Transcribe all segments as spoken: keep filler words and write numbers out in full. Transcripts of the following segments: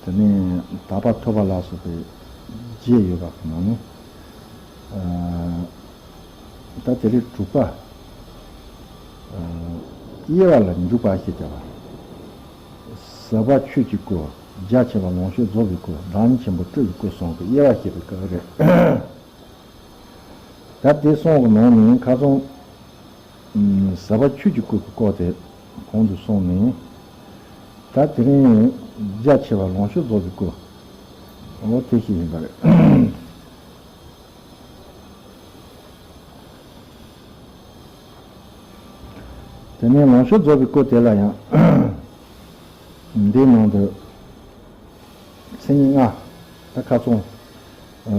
དེ་ནས་དག་པ་ཐོབ་པ་ལ་སོགས་པའི་རྒྱས་ཡོད་པ་གི་ནང་ནས། ཨ་ད་དེ་རིང་དྲུག་པ། ཨ་དབྱེ་བ་ལ་འཇུག་པ་ཞེས་བྱ་བ། ཟབ་པ་ཆོས་ཀྱི་སྐུ། རྒྱ་ཆེ་བ་ལོངས་སྤྱོད་རྫོགས་པའི་སྐུ། བདག་ཉིད་ཆེན་པོ་སྤྲུལ་པའི་སྐུ་གསུམ་གྱི་དབྱེ་བ་བཤད་པའི་སྐབས་རེད། ད་དེ་གསུམ་གྱི་ནང་ནས་ཁ་སང་། ཨུམ། ཟབ་པ་ཆོས་ཀྱི་སྐུ་གི་སྐོར་དེ་གོང་དུ་སོང་ནས། ད་དེ་རིང་རྒྱ་ཆེ་བ་ལོངས་སྤྱོད་རྫོགས་པའི་སྐུ། འོ་དེ་ཞིག་ཡིན་པ་རེད། དེ་ནས་ལོངས་སྤྱོད་རྫོགས་པའི་སྐུ་དེ་ལ་ཡང་། འདིའི་ནང་དུ། མཚན་ཉིད་ལྔ། ད་ཁ་སང་། ཨ་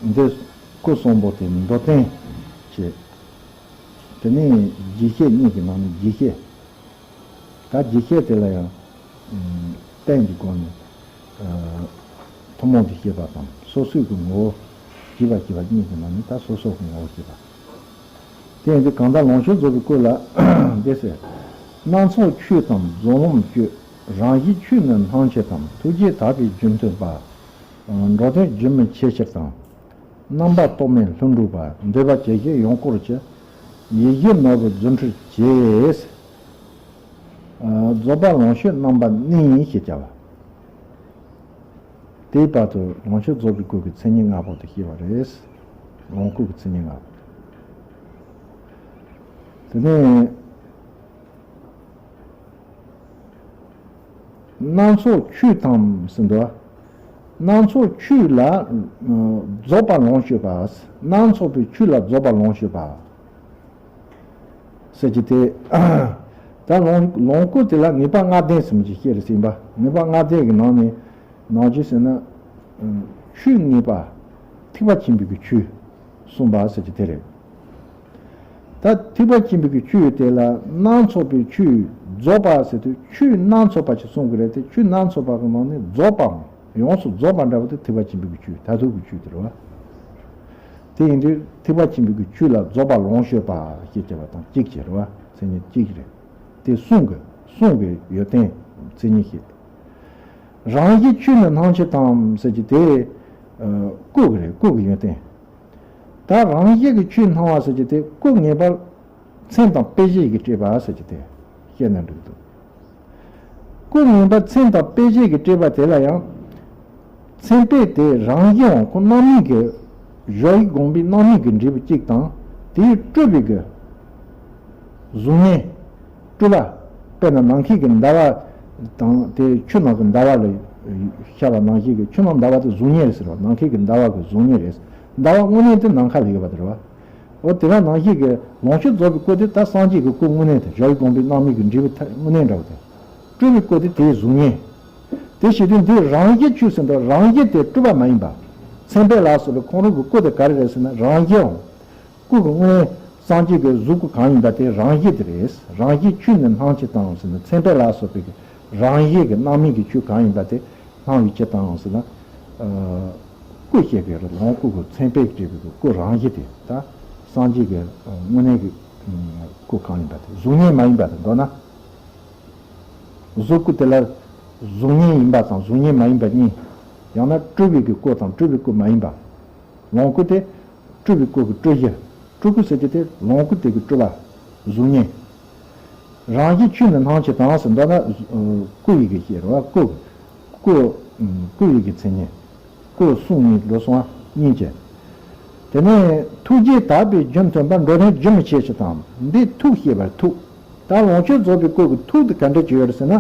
འདི་སྐུ་གསུམ་པོ་དེ་མདོར་བསྟན་བྱས། དེ་ནས་རྒྱས་བཤད་གཉིས་ཀྱི་ནང་ནས་རྒྱས་བཤད། ད་རྒྱས་བཤད་དེ་ལ་ཡང་། ཨ་རྟེན་གྱི་སྒོ་ནས། ཨ་ཐུན་མོང་དུ་བཤད་པ་དང་སོ་སོའི་གི་ངོ་བོ། རྒྱས་པ་རྒྱས་པ་གཉིས་ཀྱི་ནང་ནས་ད་སོ་སོ་གི་ངོ་བོ་བཤད་པ། དེ་ཡིན་དུས་གང་ལྟར་ལོངས་སྤྱོད་རྫོགས་པའི་སྐུ་ལ་འདི་ཟེར། སྣ་ཚོགས་ཆོས་དང་རྫོགས་ལམ་སྤྱོད། རང་བཞིན་ཆོས་ནི་སྣང་མཆེད་དང་། ཐུགས་རྗེ་དག་པས་རྒྱུ་མཐུན་པ། འགྲོ་དོན་རྒྱུན་མི་འཆད་ཕྱིར་དང་། རྣམ་པར་རྟོག་མེད་ལྷུན་གྲུབ་པ། འདོད་པ་བྱ་བྱེད་ཡང་དཀོར་གྱི། ཡིད་བཞིན་ནོར་བུ་རྫུ་འཕྲུལ་གྱིས། རྫོགས་པ་ལོངས་སྤྱོད་རྣམ་པ་གནས་ཞེས་བྱ་བ། དེའི་བར་དུ་ལོངས་སྤྱོད་རྫོགས་པའི་སྐུ་གི་མཚན་ཉིད་ལྔ་པོ་དེ་བཤད་པ་རེད། ལོངས་སྐུ་གི་མཚན་ཉིད་ལྔ་པོ། དེ་ནས་སྣ་ཚོགས་ཆོས་དང་ཟེར་འདུག་སྣ་ཚོགས་ཆོས་ལ་རྫོགས་པ་ལོངས་སྤྱོད་པ། སྣ་ཚོགས་པའི་ཆོས་ལ་རྫོགས་པ་ལོངས་སྤྱོད་པ། ཟེར་གྱི་དེ། ད་ལོངས་ལོངས་སྐུ་དེ་ལ་ངེས་པ་ལྔ་ལྡན་ཟེར་གྱི་བཤད་རེད་ཟིན་པ། ངེས་པ་ལྔ་ལྡན་གྱི་ནང་ནས་ནང་ཆོས་ཟེར་ན། ཆོས་ངེས་པ། ཐེག་པ་ཆེན་པོའི་གི་ཆོས་གསུངས་པ་ཟེར་གྱི་དེ་རེད། ད་ཐེག་པ་ཆེན་པོའི་གི་ཆོས་དེ་ལ་སྣ་ཚོགས་པའི་ཆོས་རྫོགས་པ་ཟེར་དུས་ཆོས་སྣ་ཚོགས་པ་ཞིག་གསུང་གི་རེད་དེ། ཆོས་སྣ་ཚོགས་པ་གི་ནང་ནས་རྫོགས་པའམ་ཡོངས་སུ་རྫོགས་པ་འདྲ་བོ་དེ་ཐེག་པ་ཆེན་པོའི་གི་ཆོས་མཐར་ཐུག་གི་ཆོས་དེ་རེད་བ། དེ་ཡིན་དུས་ཐེག་པ་ཆེན་པོའི་གི་ཆོས་ལ་རྫོགས་པ་ལོངས་སྤྱོད་པ་ཞེས་བྱ་བ་དང་གཅིག་བྱས་རེད་བ། མཚན་ཉིད་གཅིག་རེད། དེ་གསུང་གི་གསུང་གི་ཡོན་ཏན་མཚན་ཉིད་བཤད། རང་བཞིན་ཆོས་ནི་སྣང་མཆེད་དང་ཟེར་གྱི་དེ། ཨ་སྐུ་གི་རེད། སྐུ་གི་ཡོན་ཏན། ད་རང་བཞིན་གྱི་ཆོས་སྣང་བ་ཟེར་གྱི་དེ་སྐུ་ངེས་པ་མཚན་དང་དཔེ་བྱད་ཀྱིས་སྤྲས་པ་ཟེར་གྱི་དེ་བཤད་ན་འགྲིག་འདུག་སྐུ་ངེས་པ་མཚན་དང་དཔེ་བྱད་ཀྱིས་སྤྲས་པ་དེ་ལ་ཡང་། མཚན་དཔེ་དེ་རང་བཞིན་འོང་ཁོ་རྣམ་སྨིན་གྱི། ཞོ་ཡི་དགོངས་པའི་རྣམ་སྨིན་གྱི་འབྲས་བུ་གཅིག་དང་དེའི་སྤྲུལ་པའི་གི། གཟུགས་བརྙན། སྤྲུལ་པ། དཔེར་ན་ནམ་མཁའི་གི་ཟླ་བ་དང་དེ་ཆུ་ནང་གི་ཟླ་བ་ལ་ཤར་བ་ནང་བཞིན་གི་ཆུ་ནང་ཟླ་བ་དེ་གཟུགས་བརྙན་རེད་ཟེར་བ། ནམ་མཁའི་གི་ཟླ་བ་གི་གཟུགས་བརྙན་རེད། ཟླ་བ་དངོས་གནས་དེ་ནམ་མཁའ་ལ་ཡོད་པ་དེ་རེད་བ། འོ་དེ་ག་ནང་བཞིན་གི་ལོངས་སྤྱོད་རྫོགས་པའི་སྐུ་དེ་ད་སངས་རྒྱས་ཀྱི་སྐུ་དངོས་གནས་དེ་ཞོ་ཡི་དགོངས་པའི་རྣམ་སྨིན་གྱི་འབྲས་བུ་དངོས་གནས་འདྲ་བོ་དེ། སྤྲུལ་པའི་སྐུ་དེ་དེའི་གཟུགས་བརྙན། དེ་བྱེད་དུས་འདི་རང་བཞིན་ཆོས་ཟེར་འདུག་རང་བཞིན་དེ་སྤྲུལ་པ་མ་ཡིན་པ། མཚན་དཔེ་ལ་སོགས་པའི་ཁོང་རང་གི་སྐུ་དེ་ག་རེ་རེད་ཟེར་ན་རང་བཞིན་འོང་། སྐུ་གི་དངོས་སངས་རྒྱས་ཀྱི་གཟུགས་སྐུ་གང་ཡིན་པ་དེ་རང་བཞིན་དེ་རེད། རང་བཞིན་ཆོས་ནི་སྣང་མཆེད་དང་ཟེར་ན་མཚན་དཔེ་ལ་སོགས་པའི་རང་བཞིན་གྱི་རྣམ་སྨིན་གྱི་ཆོས་གང་ཡིན་པ་དེ་སྣང་བའི་ཕྱིར་དང་ཟེར་ན། ཨ་སྐུ་བཤད་པའི་རེད། ལོངས་སྐུ་གི་མཚན་དཔེ་སྤྲས་པའི་སྐུ་རང་བཞིན་དེ་ད་སངས་རྒྱས་ཀྱི་དངོས་གནས་ཀྱི་སྐུ་གང་ཡིན་པ་དེ་གཟུགས་བརྙན་མ་ཡིན་པ་དེ་མདོར་ན། གཟུགས་སྐུ་དེ་ལ་གཟུགས་བརྙན་ཡིན་པ་དང་གཟུགས་བརྙན་མ་ཡིན་པ་གཉིས། ཡང་ན་སྤྲུལ་པའི་གི་སྐུ་དང་སྤྲུལ་པའི་སྐུ་མ་ཡིན་པ། ལོངས་སྐུ་དེ་སྤྲུལ་པའི་སྐུ་གི་སྤྲུལ་གཞི། སྤྲུལ་སྐུ་ཟེར་གྱི་དེ་ལོངས་སྐུ་དེ་གི་སྤྲུལ་པ། གཟུགས་བརྙན། རང་བཞིན་ཆོས་ནི་སྣང་མཆེད་དང་ཟེར་མདོར་ན། སྐུ་ཡི་གེ་ཤེས་རེད་བ། སྐུ། སྐུ། སྐུ་ཡི་གེ་མཚན་ཉིད། སྐུ་གསུང་གཉིས་ལོ་སོང་བ་གཉིས་བྱས། དེ་ནས་ཐུགས་རྗེ་དག་པས་རྒྱུ་མཐུན་པ། འགྲོ་དོན་རྒྱུན་མི་འཆད་ཕྱིར་དང་། འདི་ཐུགས་བཤད་པར་ཐུགས། ད་ལོངས་སྤྱོད་རྫོགས་པའི་སྐུ་གི་ཐུགས་དེ་ག་འདྲ་ཅིག་ཡོད་རེད་ཟེར་ན།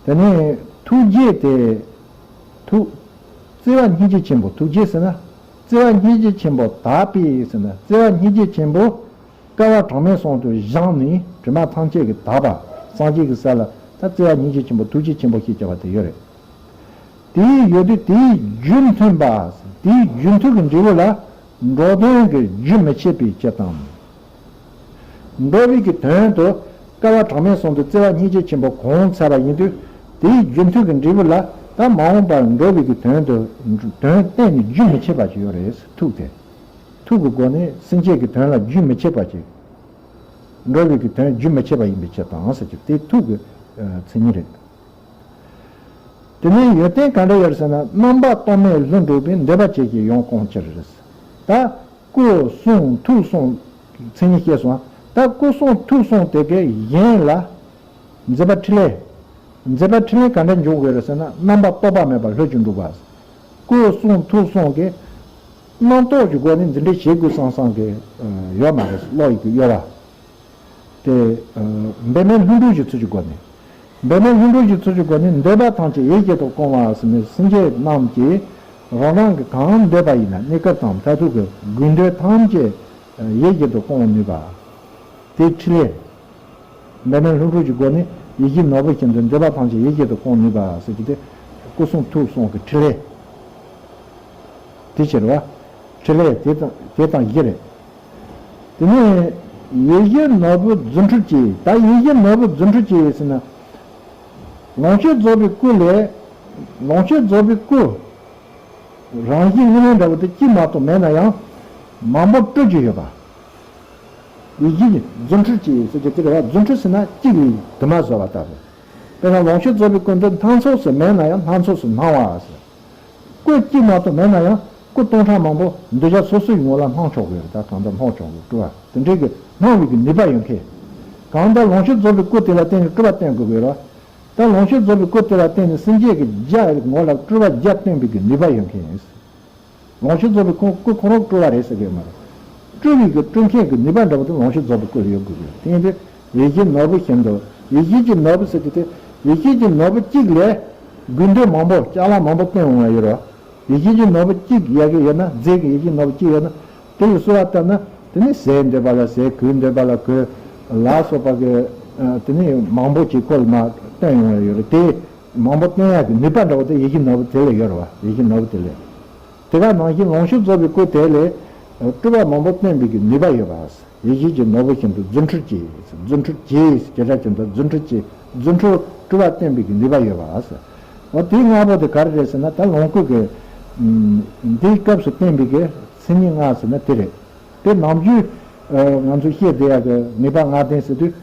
དེ་ནས་ཐུགས་རྗེ་དེ། ཐུགས། བརྩེ་བ་སྙིང་རྗེ་ཆེན་པོ། ཐུགས་རྗེ་ཟེར་ན། བརྩེ་བ་སྙིང་རྗེ་ཆེན་པོ་དག་པས་ཟེར་ན་བརྩེ་བ་སྙིང་རྗེ་ཆེན་པོ། བསྐལ་པ་གྲངས་མེད་གསུམ་དུ་བཞེངས་ནས་དྲི་མ་ཐམས་ཅད་ཀྱིས་དག་པ། སངས་རྒྱས་ཀྱི་ས་ལ་ད་བརྩེ་བ་སྙིང་རྗེ་ཆེན་པོ་ཐུགས་རྗེ་ཆེན་པོ་ཞེས་བྱ་བ་དེ་ཡོད་རེད། དེའི་ཡོད་དུས་དེའི་རྒྱུ་མཐུན་པ། དེའི་རྒྱུ་མཐུན་གྱི་འབྲས་བུ་ལ་འགྲོ་དོན་གྱི་རྒྱུན་མི་འཆད་པའི་ཕྱིར་དང་། འགྲོ་བའི་གི་དོན་དུ་བསྐལ་པ་གྲངས་མེད་གསུམ་དུ་བརྩེ་བ་སྙིང་རྗེ་ཆེན་པོ་གང་ཚར་བ་ཡིན་དུས་དེའི་རྒྱུ་མཐུན་གྱི་འབྲས་བུ་ལ་ད་མ་འོངས་པར་འགྲོ་བའི་གི་དོན་དུ་དོན་གཏན་ནས་རྒྱུན་མི་འཆད་པ་ཞིག་ཡོད་རེད། ཐུགས་དེ། ཐུགས་ཀྱི་སྒོ་ནས་སེམས་ཅན་གྱི་དོན་ལ་རྒྱུན་མི་འཆད་པ་ཅིག་འགྲོ་བའི་གི་དོན་རྒྱུན་མི་འཆད་པ་ཡིན་པའི་ཕྱིར་དང་ཟེར་གྱི་དེ་ཐུགས་ཀྱི་མཚན་ཉིད་རེད། དེ་ནས་ཡོན་ཏན་ག་འདྲ་ཡོད་ཟེར་ན། རྣམ་པ་སྟོང་མེད་ལྷུན་གྲུབ་པའི། འདོད་པ་ཅན་གྱི་ཡོན་ཀོང་ཁྱེར་རེད། ད་སྐུ་གསུང་ཐུགས་གསུང་མཚན་ཉིད་སྐྱེས་སོང་། ད་སྐུ་གསུང་ཐུགས་གསུང་དེ་གའི་གཞན་ལ་མཛད་པ་ཕྲིན་ལས། མཛད་པ་ཕྲིན་ལས་ག་འདྲ་འབྱུང་དགོས་རེད་ཟེར་ན། རྣམ་པ་རྟོག་པ་མེད་པ་ལྷོད་ཀྱིས་འགྲུབ་པ། སྐུ་གསུང་ཐུགས་གསུང་གི་རྣམ་རྟོག་གི་སྒོ་ནས་འཛིན་འགྲེལ་བྱེད་དགོས་བསམ་བསམ་གི་ཡོད་མ་རེད། ཀློག་ཡིག་གི་དབྱེ་བ་དེ། འབད་མེད་ལྷུན་གྲུབ་ཀྱི་ཚུལ་གྱི་སྒོ་ནས། འབད་མེད་ལྷུན་གྲུབ་ཀྱི་ཚུལ་གྱི་སྒོ་ནས། འདོད་པ་ཐམས་ཅད་ཡིད་བཞིན་དུ་སྐོང་བ་ཟེར་ནས། སེམས་ཅན་རྣམས་ཀྱིས་རང་རང་གི་གང་འདོད་པ་ཡིན་ན། གནས་སྐབས་དང་མཐར་ཐུག་གི་དགོས་འདོད་ཐམས་ཅད་ཡིད་བཞིན་དུ་སྐོང་ནུས་པ། དེ་ཕྲིན་ལས། འབད་མེད་ལྷུན་གྲུབ་ཀྱི་སྒོ་ནས་ཡིད་བཞིན་ནོར་བུ་བཞིན་དུ་འདོད་པ་ཐམས་ཅད་ཡིད་བཞིན་དུ་སྐོང་ནུས་པ་ཟེར་གྱི་དེ། སྐུ་གསུང་ཐུགས་གསུང་གི་ཕྲིན་ལས་དེ་ཕྱིར་བ། ཕྲིན་ལས་དེ་དང་དེ་དང་བཞི་རེད། དེ་ནས་ཡིད་བཞིན་ནོར་བུ་རྫུ་འཕྲུལ་གྱིས། ད་ཡིད་བཞིན་ནོར་བུ་རྫུ་འཕྲུལ་གྱིས་ཟེར་ན། ལོངས་སྤྱོད་རྫོགས་པའི་སྐུ་ལས། ལོངས་སྤྱོད་རྫོགས་པའི་སྐུ་རང་བཞིན་དངོས་མེད་འདྲ་བོ་དེ་གཅིག་མ་གཏོགས་མེད་ན་ཡང་མང་པོ་སྤྲུལ་གྱི་ཡོད་པ། ཡིད་བཞིན་རྫུ་འཕྲུལ་གྱིས་ཟེར་གྱི་དེ་རེད་བ། རྫུ་འཕྲུལ་ཟེར་ན་གཅིག་ལས་དུ་མ་བཟོ་བ་ལྟ་བུ། དཔེར་ན་ལོངས་སྤྱོད་རྫོགས་པའི་སྐུ་འདི་སྣ་ཚོགས་སུ་མེད་ན་ཡང་སྣ་ཚོགས་སུ་སྣང་བ་ཟེར། སྐུ་གཅིག་མ་གཏོགས་མེད་ན་ཡང་སྐུ་སྟོང་ཕྲག་མང་པོ་གདུལ་བྱ་སོ་སོའི་ངོ་ལ་སྣང་ཆོག་གི་ཡོད་རེད། ད་གང་ལྟར་སྣང་ཆོག་གི། སྤྲུལ་པ་དེ་འདྲའི་གི་སྣང་བའི་གི་ནུས་པ་ཡོད་མཁན། གང་ལྟར་ལོངས་སྤྱོད་རྫོགས་པའི་སྐུ་དེ་ལ་བརྟེན་ནས་སྤྲུལ་པ་བསྟན་དགོས་ཀྱི་ཡོད་རེད། ད་ལོངས་སྤྱོད་རྫོགས་པའི་སྐུ་དེ་ལ་བརྟེན་ནས་སེམས་ཅན་གྱི་བརྒྱ་ངོ་ལ་སྤྲུལ་པ་བརྒྱ་སྟོན་པའི་གི་ནུས་པ་ཡོད་མཁན་ཡིན། ལོངས་སྤྱོད་རྫོགས་པའི་ཁོང་སྐུ་ཁོ་རང་སྤྲུལ་པ་རེད་ཟེར་གི་ཡོད་མ་རེད། སྤྲུལ་པའི་གི་སྤྲུལ་མཁན་གྱི་ནུས་པ་འདྲ་པོ་དེ་ལོངས་སྤྱོད་རྫོགས་པའི་སྐུ་ལ་ཡོད་དགོས་ཀྱི་ཡོད། དེ་ཡིན་དུས་ཡིད་བཞིན་ནོར་བུ་བཞིན་དུ། ཡིད་བཞིན་གྱི་ནོར་བུ་ཟེར་གྱི་དེ། ཡིད་བཞིན་གྱི་ནོར་བུ་གཅིག་ལས་དགོས་འདོད་མང་པོ་ཅ་ལག་མང་པོ་བཏོན་འོང་བ་ཡོད་རེད། ཡིད་བཞིན་གྱི་ནོར་བུ་གཅིག་ཡ་གི་ཡོད་ན། རྫས་ཀྱི་ཡིད་བཞིན་ནོར་བུ་གཅིག་ཡོད་ན། དེ་ཡི་གསོལ་བ་བཏབ་ན། དེ་ནི་ཟས་འདོད་པ་ལ་ཟས། གོས་འདོད་པ་ལ་གོས་ལ་སོགས་པ་གི། ཨ། དེ་ནི་མང་པོ་ཅིག་ཁོ་ལ་མ་བཏོན་ཡོང་བ་ཡོད་རེད། དེ་མང་པོ་བཏོན་ཡག་གི་ནུས་པ་འདྲ་པོ་དེ་ཡིད་བཞིན་ནོར་བུ་དེ་ལ་ཡོད་རེད་བ། ཡིད་བཞིན་ནོར་བུ་དེ་ལ། དེ་ག་ནང་བཞིན་ལོངས་སྤྱོད་རྫོགས་པའི་སྐུ་དེ་ལ་སྤྲུལ་པ་མང་པོ་སྟོན་པའི་གི་ནུས་པ་ཡོད་པ། ཡིད་བཞིན་གྱི་ནོར་བུ་བཞིན་དུ་རྫུ་འཕྲུལ་གྱིས། རྫུ་འཕྲུལ་གྱིས་བྱེ་བྲག་གི་འདུག་རྫུ་འཕྲུལ་གྱིས། རྫུ་འཕྲུལ་སྤྲུལ་པ་སྟོན་པའི་གི་ནུས་པ་ཡོད་པ། འོ་དེའི་སྔ་པོ་དེ་ག་རེ་རེད་ཟེར་ན། ད་ལོངས་སྐུ་གི་འདིའི་སྐབས་སུ་བསྟན་པའི་གི་མཚན་ཉིད་ལྔ་ཟེར་ན་དེ་རེད། དེ་ནམ་རྒྱུན་ང་ཚོ་བཤད་བསྡད་ཡག་གི་ངེས་པ་ལྔ་ལྡན་ཟེར་དུས།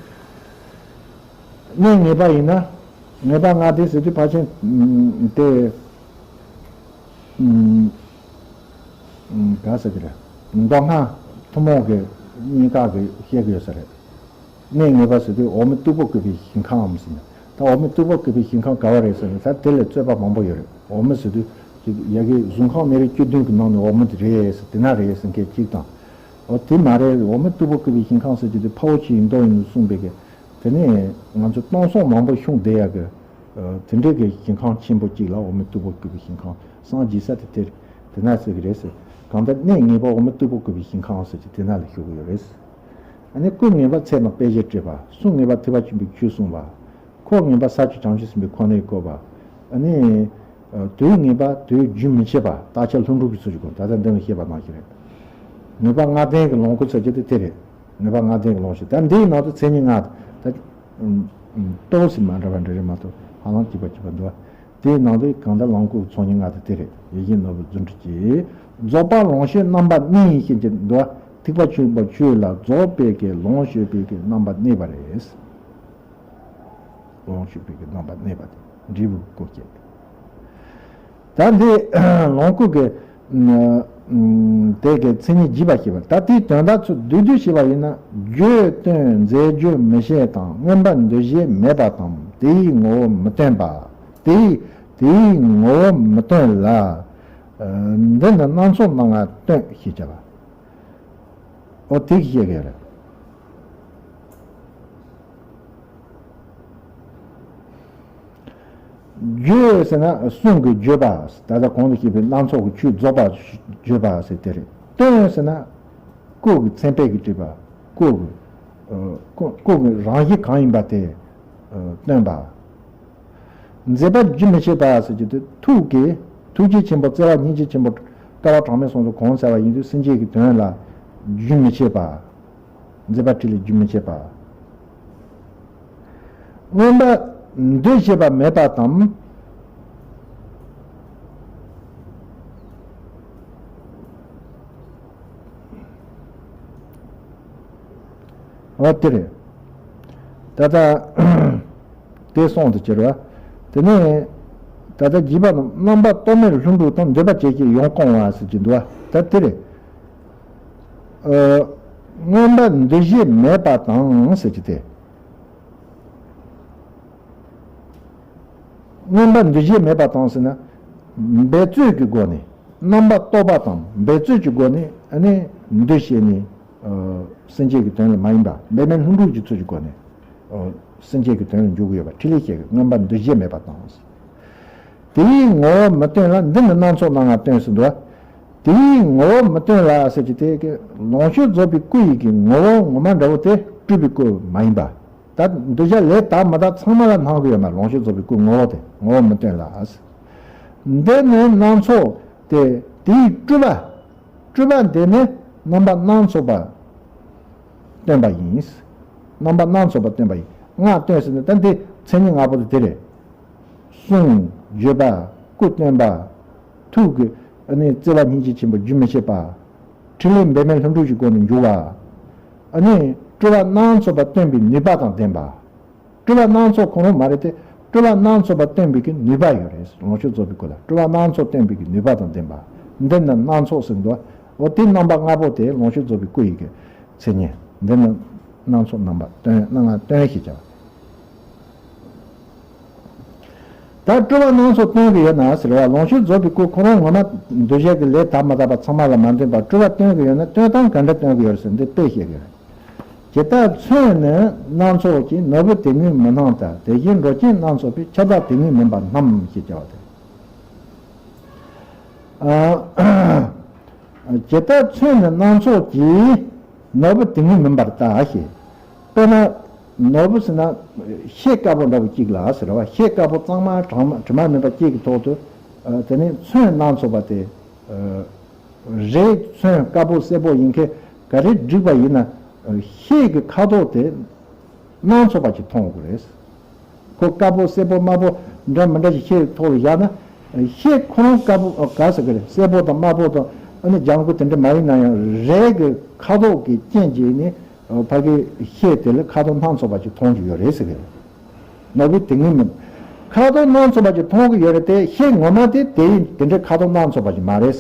གནས་ངེས་པ་ཡིན་ན། ངེས་པ་ལྔ་ལྡན་ཟེར་དུས་ཕལ་ཆེར་དེ་ག་ཟེར་གི་རེད། མདོ་སྔགས་ཐུན་མོང་གི་གཉིས་ཀ་གི་བཤད་གི་ཡོད་ས་རེད། གནས་ངེས་པ་ཟེར་དུས་འོག་མིན་སྟུག་པོ་བཀོད་པའི་ཞིང་ཁམས་ཟེར་ནས། ད་འོག་མིན་སྟུག་པོ་བཀོད་པའི་ཞིང་ཁམས་ག་བ་རེད་ཟེར་ན། ད་དེ་ལ་རྩོད་པ་མང་པོ་ཡོད་རེད། འོག་མིན་ཟེར་དུས་ཅིག་ཡ་གི་གཟུགས་ཁམས་གནས་རིགས་བཅུ་བདུན་གི་ནང་ནས་འོག་མིན་དེ་རེད་ཟེར། དེ་ན་རེད་ཟེར་མཁན་གཅིག་དང་། འོ་དེ་མ་རེད། འོག་མིན་སྟུག་པོ་བཀོད་པའི་ཞིང་ཁམས་ཟེར་གྱི་དེ་འཕགས་པ་ཆོས་ཀྱི་མདོ་ཡིན་ནོ་གསུངས་པའི་གི། དེ་ནས་ང་ཚོ་སྟོང་སོང་མང་པོ་ཤོང་བསྡད་ཡག་གི། ཨ། དེ་འདྲའི་གི་ཞིང་ཁམས་ཆེན་པོ་གཅིག་ལ་འོག་མིན་སྟུག་པོ་བཀོད་པའི་ཞིང་ཁམས། སངས་རྒྱས་ས་དེ་དེར་དེ་ན་ཟེར་གི་རེད་ཟེར། གང་ལྟར་གནས་ངེས་པ་འོག་མིན་སྟུག་པོ་བཀོད་པའི་ཞིང་ཁམས་ཟེར་གྱི་དེ་ན་ལ་ཞུ་གི་ཡོད་རེད། ཨ་ནི་སྐུ་ངེས་པ་ཚད་དང་དཔེ་བྱད་བྲིས་པ། གསུང་ངེས་པ་ཐེག་པ་ཆེན་པོའི་ཆོས་གསུངས་པ། འཁོར་ངེས་པ་ས་བཅུ་བྱང་ཆུབ་སེམས་དཔའི་ཁོ་ནའི་བཀོད་པ། ཨ་ནི་དུས་ངེས་པ་དུས་རྒྱུན་མི་འཆད་པ། རྟག་ཆད་ལྷུན་གྲུབ་ཀྱི་ཚུལ་གྱི་སྒོ། ད་ལྟ་འདི་ནས་བཤད་པ་ནང་བཞིན་རེད། ངེས་པ་ལྔ་ལྡན་གྱི་ལོངས་སྐུ་ཟེར་གྱི་དེ་དེ་རེད། ངེས་པ་ལྔ་ལྡན་གྱི་ལོངས་སྐུ། ད་འདིའི་ནང་དུ་མཚན་ཉིད་ལྔ། ད་ཏོག་ཙམ་མ་འདྲ་བ་འདྲ་རེད་མ་གཏོགས་ཧ་ལམ་གཅིག་པ་གཅིག་པ་འདུག་བ། དེའི་ནང་དུ་གང་ལྟར་ལོངས་སྐུ་གི་ཚོགས་གཉིས་ལྔ་དེ་དེ་རེད། ཡིད་བཞིན་ནོར་བུ་རྫུ་འཕྲུལ་གྱིས། རྫོགས་པ་ལོངས་སྤྱོད་རྣམ་པ་གནས་ཤེས་ཀྱི་འདུག་བ། ཐེག་པ་ཆེན་པོ་ཆོས་ལ་རྫོགས་པའི་གི་ལོངས་སྤྱོད་པའི་གི་རྣམ་པ་གནས་པ་རེད། ལོངས་སྤྱོད་པའི་གི་རྣམ་པ་གནས་པ་དེ་འབྲས་བུ་སྐུ་སྐྱེ། ད་འདི་ལོངས་སྐུ་གི་དེ་གི་མཚན་ཉིད་རྒྱས་པར་བཤད་པ། ད་དེའི་དོན་དག་ཚོ་བསྡུས་བསྡུས་བཤད་པ་ཡིན་ན། བརྗོད་སྟོན་མཛད་བརྗོད་མི་བྱེད་དང་། མངོན་པར་འདུ་ཤེས་མེད་པ་དང་། དེའི་ངོ་བོ་མི་སྟོན་པ། དེའི་དེའི་ངོ་བོ་མི་སྟོན་ལ། འདི་ནི་སྣ་ཚོགས་སྣང་ང་སྟོན་ཞེས་བྱ་བ། འོ་དེ་བཤད་ཀྱི་རེད། བརྗོད་ཟེར་ན་གསུང་གི་བརྗོད་པ། ད་ལྟ་གོང་དུ་བཤད་པའི་སྣ་ཚོགས་ཀྱི་ཆོས་རྫོགས་པ་བརྗོད་པ་ཟེར་དེ་རེད། སྟོན་ཟེར་ན་སྐུ་གི་མཚན་དཔེ་གིས་བྲིས་པ། སྐུ་གི་ཨ་སྐུ་སྐུ་གི་རང་བཞིན་གང་ཡིན་པ་དེ་ཨ་སྟོན་པ། མཛད་པ་རྒྱུན་མི་འཆད་པ་ཟེར་གྱི་དེ། ཐུགས་ཀྱི་ཐུགས་རྗེ་ཆེན་པོ་བརྩེ་བ་སྙིང་རྗེ་ཆེན་པོ་བསྐལ་པ་གྲངས་མེད་གསུམ་དུ་གང་བཙལ་བ་ཡིན་དུས་སེམས་ཅན་གྱི་དོན་ལ་རྒྱུན་མི་འཆད་པ། མཛད་པ་ཕྲིན་ལས་རྒྱུན་མི་འཆད་པ། མངོན་པར་འདུ་བྱེད་པ་མེད་པ་དང་། འོ་དེ་རེད། ད་ལྟ་དེ་གསུངས་དུ་གྱུར་བ། དེ་ནས་ ད་ལྟ་བརྒྱད་པ་ནི་རྣམ་པ་རྟོག་མེད་ལྷུན་གྲུབ་དང་འདོད་པ་བྱེད་ཀྱི་ཡོངས་སྐོང་བ་ཟེར་གྱི་འདུག་བ། ད་དེ་རེད། ཨ། མངོན་པ་འདུ་བྱེད་མེད་པ་དང་ཟེར་གྱི་དེ། མངོན་པ་འདུ་བྱེད་མེད་པ་དང་ཟེར་ན། འབད་རྩོལ་གྱི་སྒོ་ནས། རྣམ་པ་རྟོག་པ་དང་འབད་རྩོལ་གྱི་སྒོ་ནས་ཨ་ནི་འདུ་བྱེད་ནི། ཨ། སེམས་བསྐྱེད་ཀྱི་དོན་ལ་མ་ཡིན་པ། འབད་མེད་ལྷུན་གྲུབ་ཀྱི་ཚུལ་གྱི་སྒོ་ནས། ཨ། སེམས་བསྐྱེད་ཀྱི་དོན་ལ་འཇུག་གི་ཡོད་པ། ཕྲིན་ལས་བཤད་ཀྱི་མངོན་པ་འདུ་བྱེད་མེད་པ་དང་། དེའི་ངོ་བོ་མི་སྟོན་ལ། འདི་ནི་སྣ་ཚོགས་སྣ་ལྔ་སྟོན་ཟེར་འདུག་བ། དེའི་ངོ་བོ་མི་སྟོན་ལ་ཟེར་གྱི་དེ་གི་ལོངས་སྤྱོད་རྫོགས་པའི་སྐུ་ཡི་གི་ངོ་བོ་ངོ་མ་འདྲ་བོ་དེ་སྤྲུལ་པའི་སྐུ་མ་ཡིན་པ། ད་འདུ་བྱེད་ལས་དག་མི་དག་ཚང་མ་ལ་སྣང་གི་ཡོད་མ། ལོངས་སྤྱོད་རྫོགས་པའི་སྐུ་ངོ་བོ་དེ་ངོ་བོ་མི་སྟོན་ལ། འདི་ནི་སྣ་ཚོགས་དེ། དེའི་སྤྲུལ་པ། སྤྲུལ་པ་འདི་ནི་རྣམ་པ་སྣ་ཚོགས་པ་སྟོན་པ་ཡིན། རྣམ་པ་སྣ་ཚོགས་པ་སྟོན་པ་ཡིན། ལྔ་སྟོན་ཟེར་ནས་ད་འདི་མཚན་ཉིད་ལྔ་པོ་དེ་དེ་རེད། གསུང་བརྗོད་པ། སྐུ་སྟོན་པ། ཐུགས་ཀྱི་ཨ་ནི་བརྩེ་བ་སྙིང་རྗེ་ཆེན་པོ་རྒྱུན་མི་ཆད་པ། ཕྲིན་ལས་འབད་མེད་ལྷུན་གྲུབ་ཀྱི་སྒོ་ནས་འཇུག་པ། ཨ་ནི་སྤྲུལ་པ་སྣ་ཚོགས་པ་སྟོན་པའི་ནུས་པ་དང་ལྡན་པ། སྤྲུལ་པ་སྣ་ཚོགས་ཁོ་རང་མ་རེད་དེ། སྤྲུལ་པ་སྣ་ཚོགས་པ་སྟོན་པའི་གི་ནུས་པ་ཡོད་རེད། ལོངས་སྤྱོད་རྫོགས་པའི་སྐུ་ལ་སྤྲུལ་པ་སྣ་ཚོགས་སྟོན་པའི་གི་ནུས་པ་དང་ལྡན་པ། འདི་ནི་སྣ་ཚོགས་ཟེར་འདུག་འོ་དེ་རྣམ་པ་ལྔ་པོ་དེ་ལོངས་སྤྱོད་རྫོགས་པའི་སྐུ་ཡི་གི་མཚན་ཉིད། འདི་ནི་སྣ་ཚོགས་རྣམ་པ་སྟོན། སྣ་ལྔ་སྟོན་ཞེས་བྱ་བ། ད་སྤྲུལ་པ་སྣ་ཚོགས་སྟོན་གྱི་ཡོད་ན་ཟེར་བ། ལོངས་སྤྱོད་རྫོགས་པའི་སྐུ་ཁོ་རང་ངོ་མ་འདུ་བྱེད་ཀྱི་ལས་དག་མ་དག་པ་ཚང་མ་ལ་མ་སྟོན་པར་སྤྲུལ་པ་སྟོན་གྱི་ཡོད་ན། སྟོན་སྟངས་ག་འདྲ་སྟོན་གྱི་ཡོད་ཟེར་འདི་དཔེ་བཤད་ཀྱི་ཡོད། ཇི་ལྟར་ཚོན་ནི་སྣ་ཚོགས་ཀྱི། ནོར་བུ་དེ་ངོས་མི་སྣང་ལྟར། དེ་བཞིན་འགྲོ་ཅན་སྣ་ཚོགས་པའི། ཁྱབ་བདག་དེ་ངོས་མིན་པར་སྣང་། ཞེས་བྱ་བ་སྟེ། ཨ། ཇི་ལྟར་ཚོན་ནི་སྣ་ཚོགས་ཀྱི། ནོར་བུ་དེ་ངོས་མིན་པར་ལྟ་ཞེས། དཔེར་ན། ནོར་བུ་ཟེར་ན་ཤེལ་དཀར་པོ་འདྲ་བོ་གཅིག་ལ་ཟེར་བ། ཤེལ་དཀར་པོ་གཙང་མ་དྲི་མ་དྲི་མ་མེད་པ་གཅིག་གི་ཐོག་ཏུ། ཨ། དེ་ནས་ཚོན་སྣ་ཚོགས་པ་དེ། ཨ། རས་ཚོན་དཀར་པོ་སེར་པོ་ཡིན་མཁན་ག་རེ་བསྒྲིགས་པ་ཡིན་ན། ཤེལ་གྱི་ཁ་དོག་དེ་སྣ་ཚོགས་པ་ཅིག་མཐོང་དགོས་རེད། ཁོ་དཀར་པོ་སེར་པོ་དམར་པོ་འདྲ་མི་འདྲ་ཞིག་ཤེལ་ཐོག་ལ་བཞག་ན། ཤེལ་ཁོ་རང་དཀར་པོ། ཨ། ག་ཟེར་གི་རེད། སེར་པོ་དང་དམར་པོ་དང་ཨ་ནི་ལྗང་གུ་དེ་འདྲ་མ་ཡིན་ན་ཡང་། རས་ཀྱི་ཁ་དོག་གི་རྐྱེན་གྱིས་ནི་ཕ་གི་ཤེལ་དེ་ལ་ཁ་དོག་སྣ་ཚོགས་པ་ཅིག་མཐོང་རྒྱུ་ཡོད་རེད་ཟེར་གི་རེད། ནོར་བུ་དེ་ངོས་མིན། ཁ་དོག་སྣ་ཚོགས་པ་ཅིག་མཐོང་གི་ཡོད་རེད་དེ། ཤེལ་ངོ་མ་དེ་དེ་ཡིན། དེ་འདྲའི་ཁ་དོག་སྣ་ཚོགས་པ་ཅིག་མ་རེད།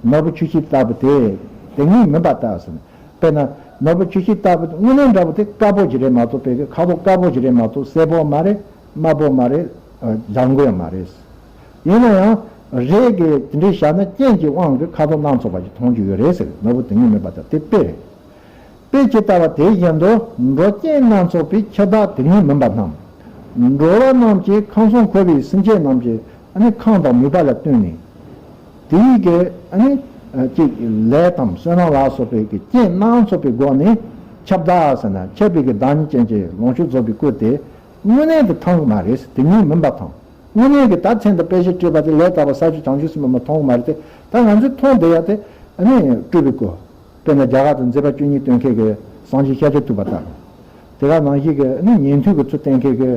ནོར་བུ་ཆུ་ཤེལ་ལྟ་བུ་དེ། དེ་ངོས་མིན་པར་ལྟ་ཟེར་ན། དཔེར་ན་ནོར་བུ་ཆུ་ཤེལ་ལྟ་བུ་དངོས་གནས་འདྲ་བོ་དེ་དཀར་པོ་ཅིག་རེད་མ་གཏོགས། དཔེ་གི་ཁ་དོག་དཀར་པོ་ཅིག་རེད་མ་གཏོགས། སེར་པོ་མ་རེད། དམར་པོ་མ་རེད། ཨ། ལྗང་གུ་ཡང་མ་རེད། ཡིན་ན་ཡང་རས་ཀྱི་དེ་འདྲའི་བཞག་ན་རྐྱེན་གྱི་དབང་གིས་ཁ་དོག་སྣ་ཚོགས་པ་ཅིག་མཐོང་རྒྱུ་ཡོད་རེད་ཟེར། ནོར་བུ་དེ་ངོས་མིན་པར་ལྟ། དེ་དཔེ་རེད། དཔེ་ཇི་ལྟ་བ་དེ་བཞིན་དུ། འགྲོ་ཅན་སྣ་ཚོགས་པའི། ཁྱབ་བདག་དེ་ངོས་མིན་པར་སྣང་། འགྲོ་བ་རྣམས་ཀྱི། ཁམས་གསུམ་འཁོར་བའི་སེམས་ཅན་རྣམས་ཀྱི་ཨ་ནི་ཁམས་དང་ནུས་པ་ལ་བརྟེན་ནས། དེའི་གི་ཨ་ནི་ཅིག་ལས་དང་བསོད་ནམས་ལ་སོགས་པའི་གི་རྐྱེན་སྣ་ཚོགས་པའི་སྒོ་ནས། ཁྱབ་བདག་ཟེར་ན་ཁྱབ་པའི་གི་བདག་ཉིད་ཅན་གྱི་ལོངས་སྤྱོད་རྫོགས་པའི་སྐུ་དེ་དངོས་གནས་དུ་མཐོང་གི་མ་རེད། དེ་ངོས་མིན་པར་མཐོང་། དངོས་གནས་ཀྱི་ད་མཚན་དང་དཔེ་བྱད་སྤྲས་པ་དེ། ལས་དག་པ་ས་བཅུ་བྱང་ཆུབ་སེམས་དཔའ་མ་མཐོང་གི་མ་རེད་དེ། ད་ང་ཚོས་མཐོང་བསྡད་ཡ་དེ་ཨ་ནི་སྤྲུལ་པའི་སྐུ། དཔེར་ན་རྒྱ་གར་དུ་མཛད་པ་བཅུ་གཉིས་སྟོན་མཁན་གྱི་སངས་རྒྱས་ཤཱཀྱ་ཐུབ་པ་ལྟ་བུ། དེ་ག་ནང་བཞིན་གྱི་ཨ་ནི་ཉན་ཐོས་ཀྱི་ཚུལ་བསྟན་མཁན་གྱི་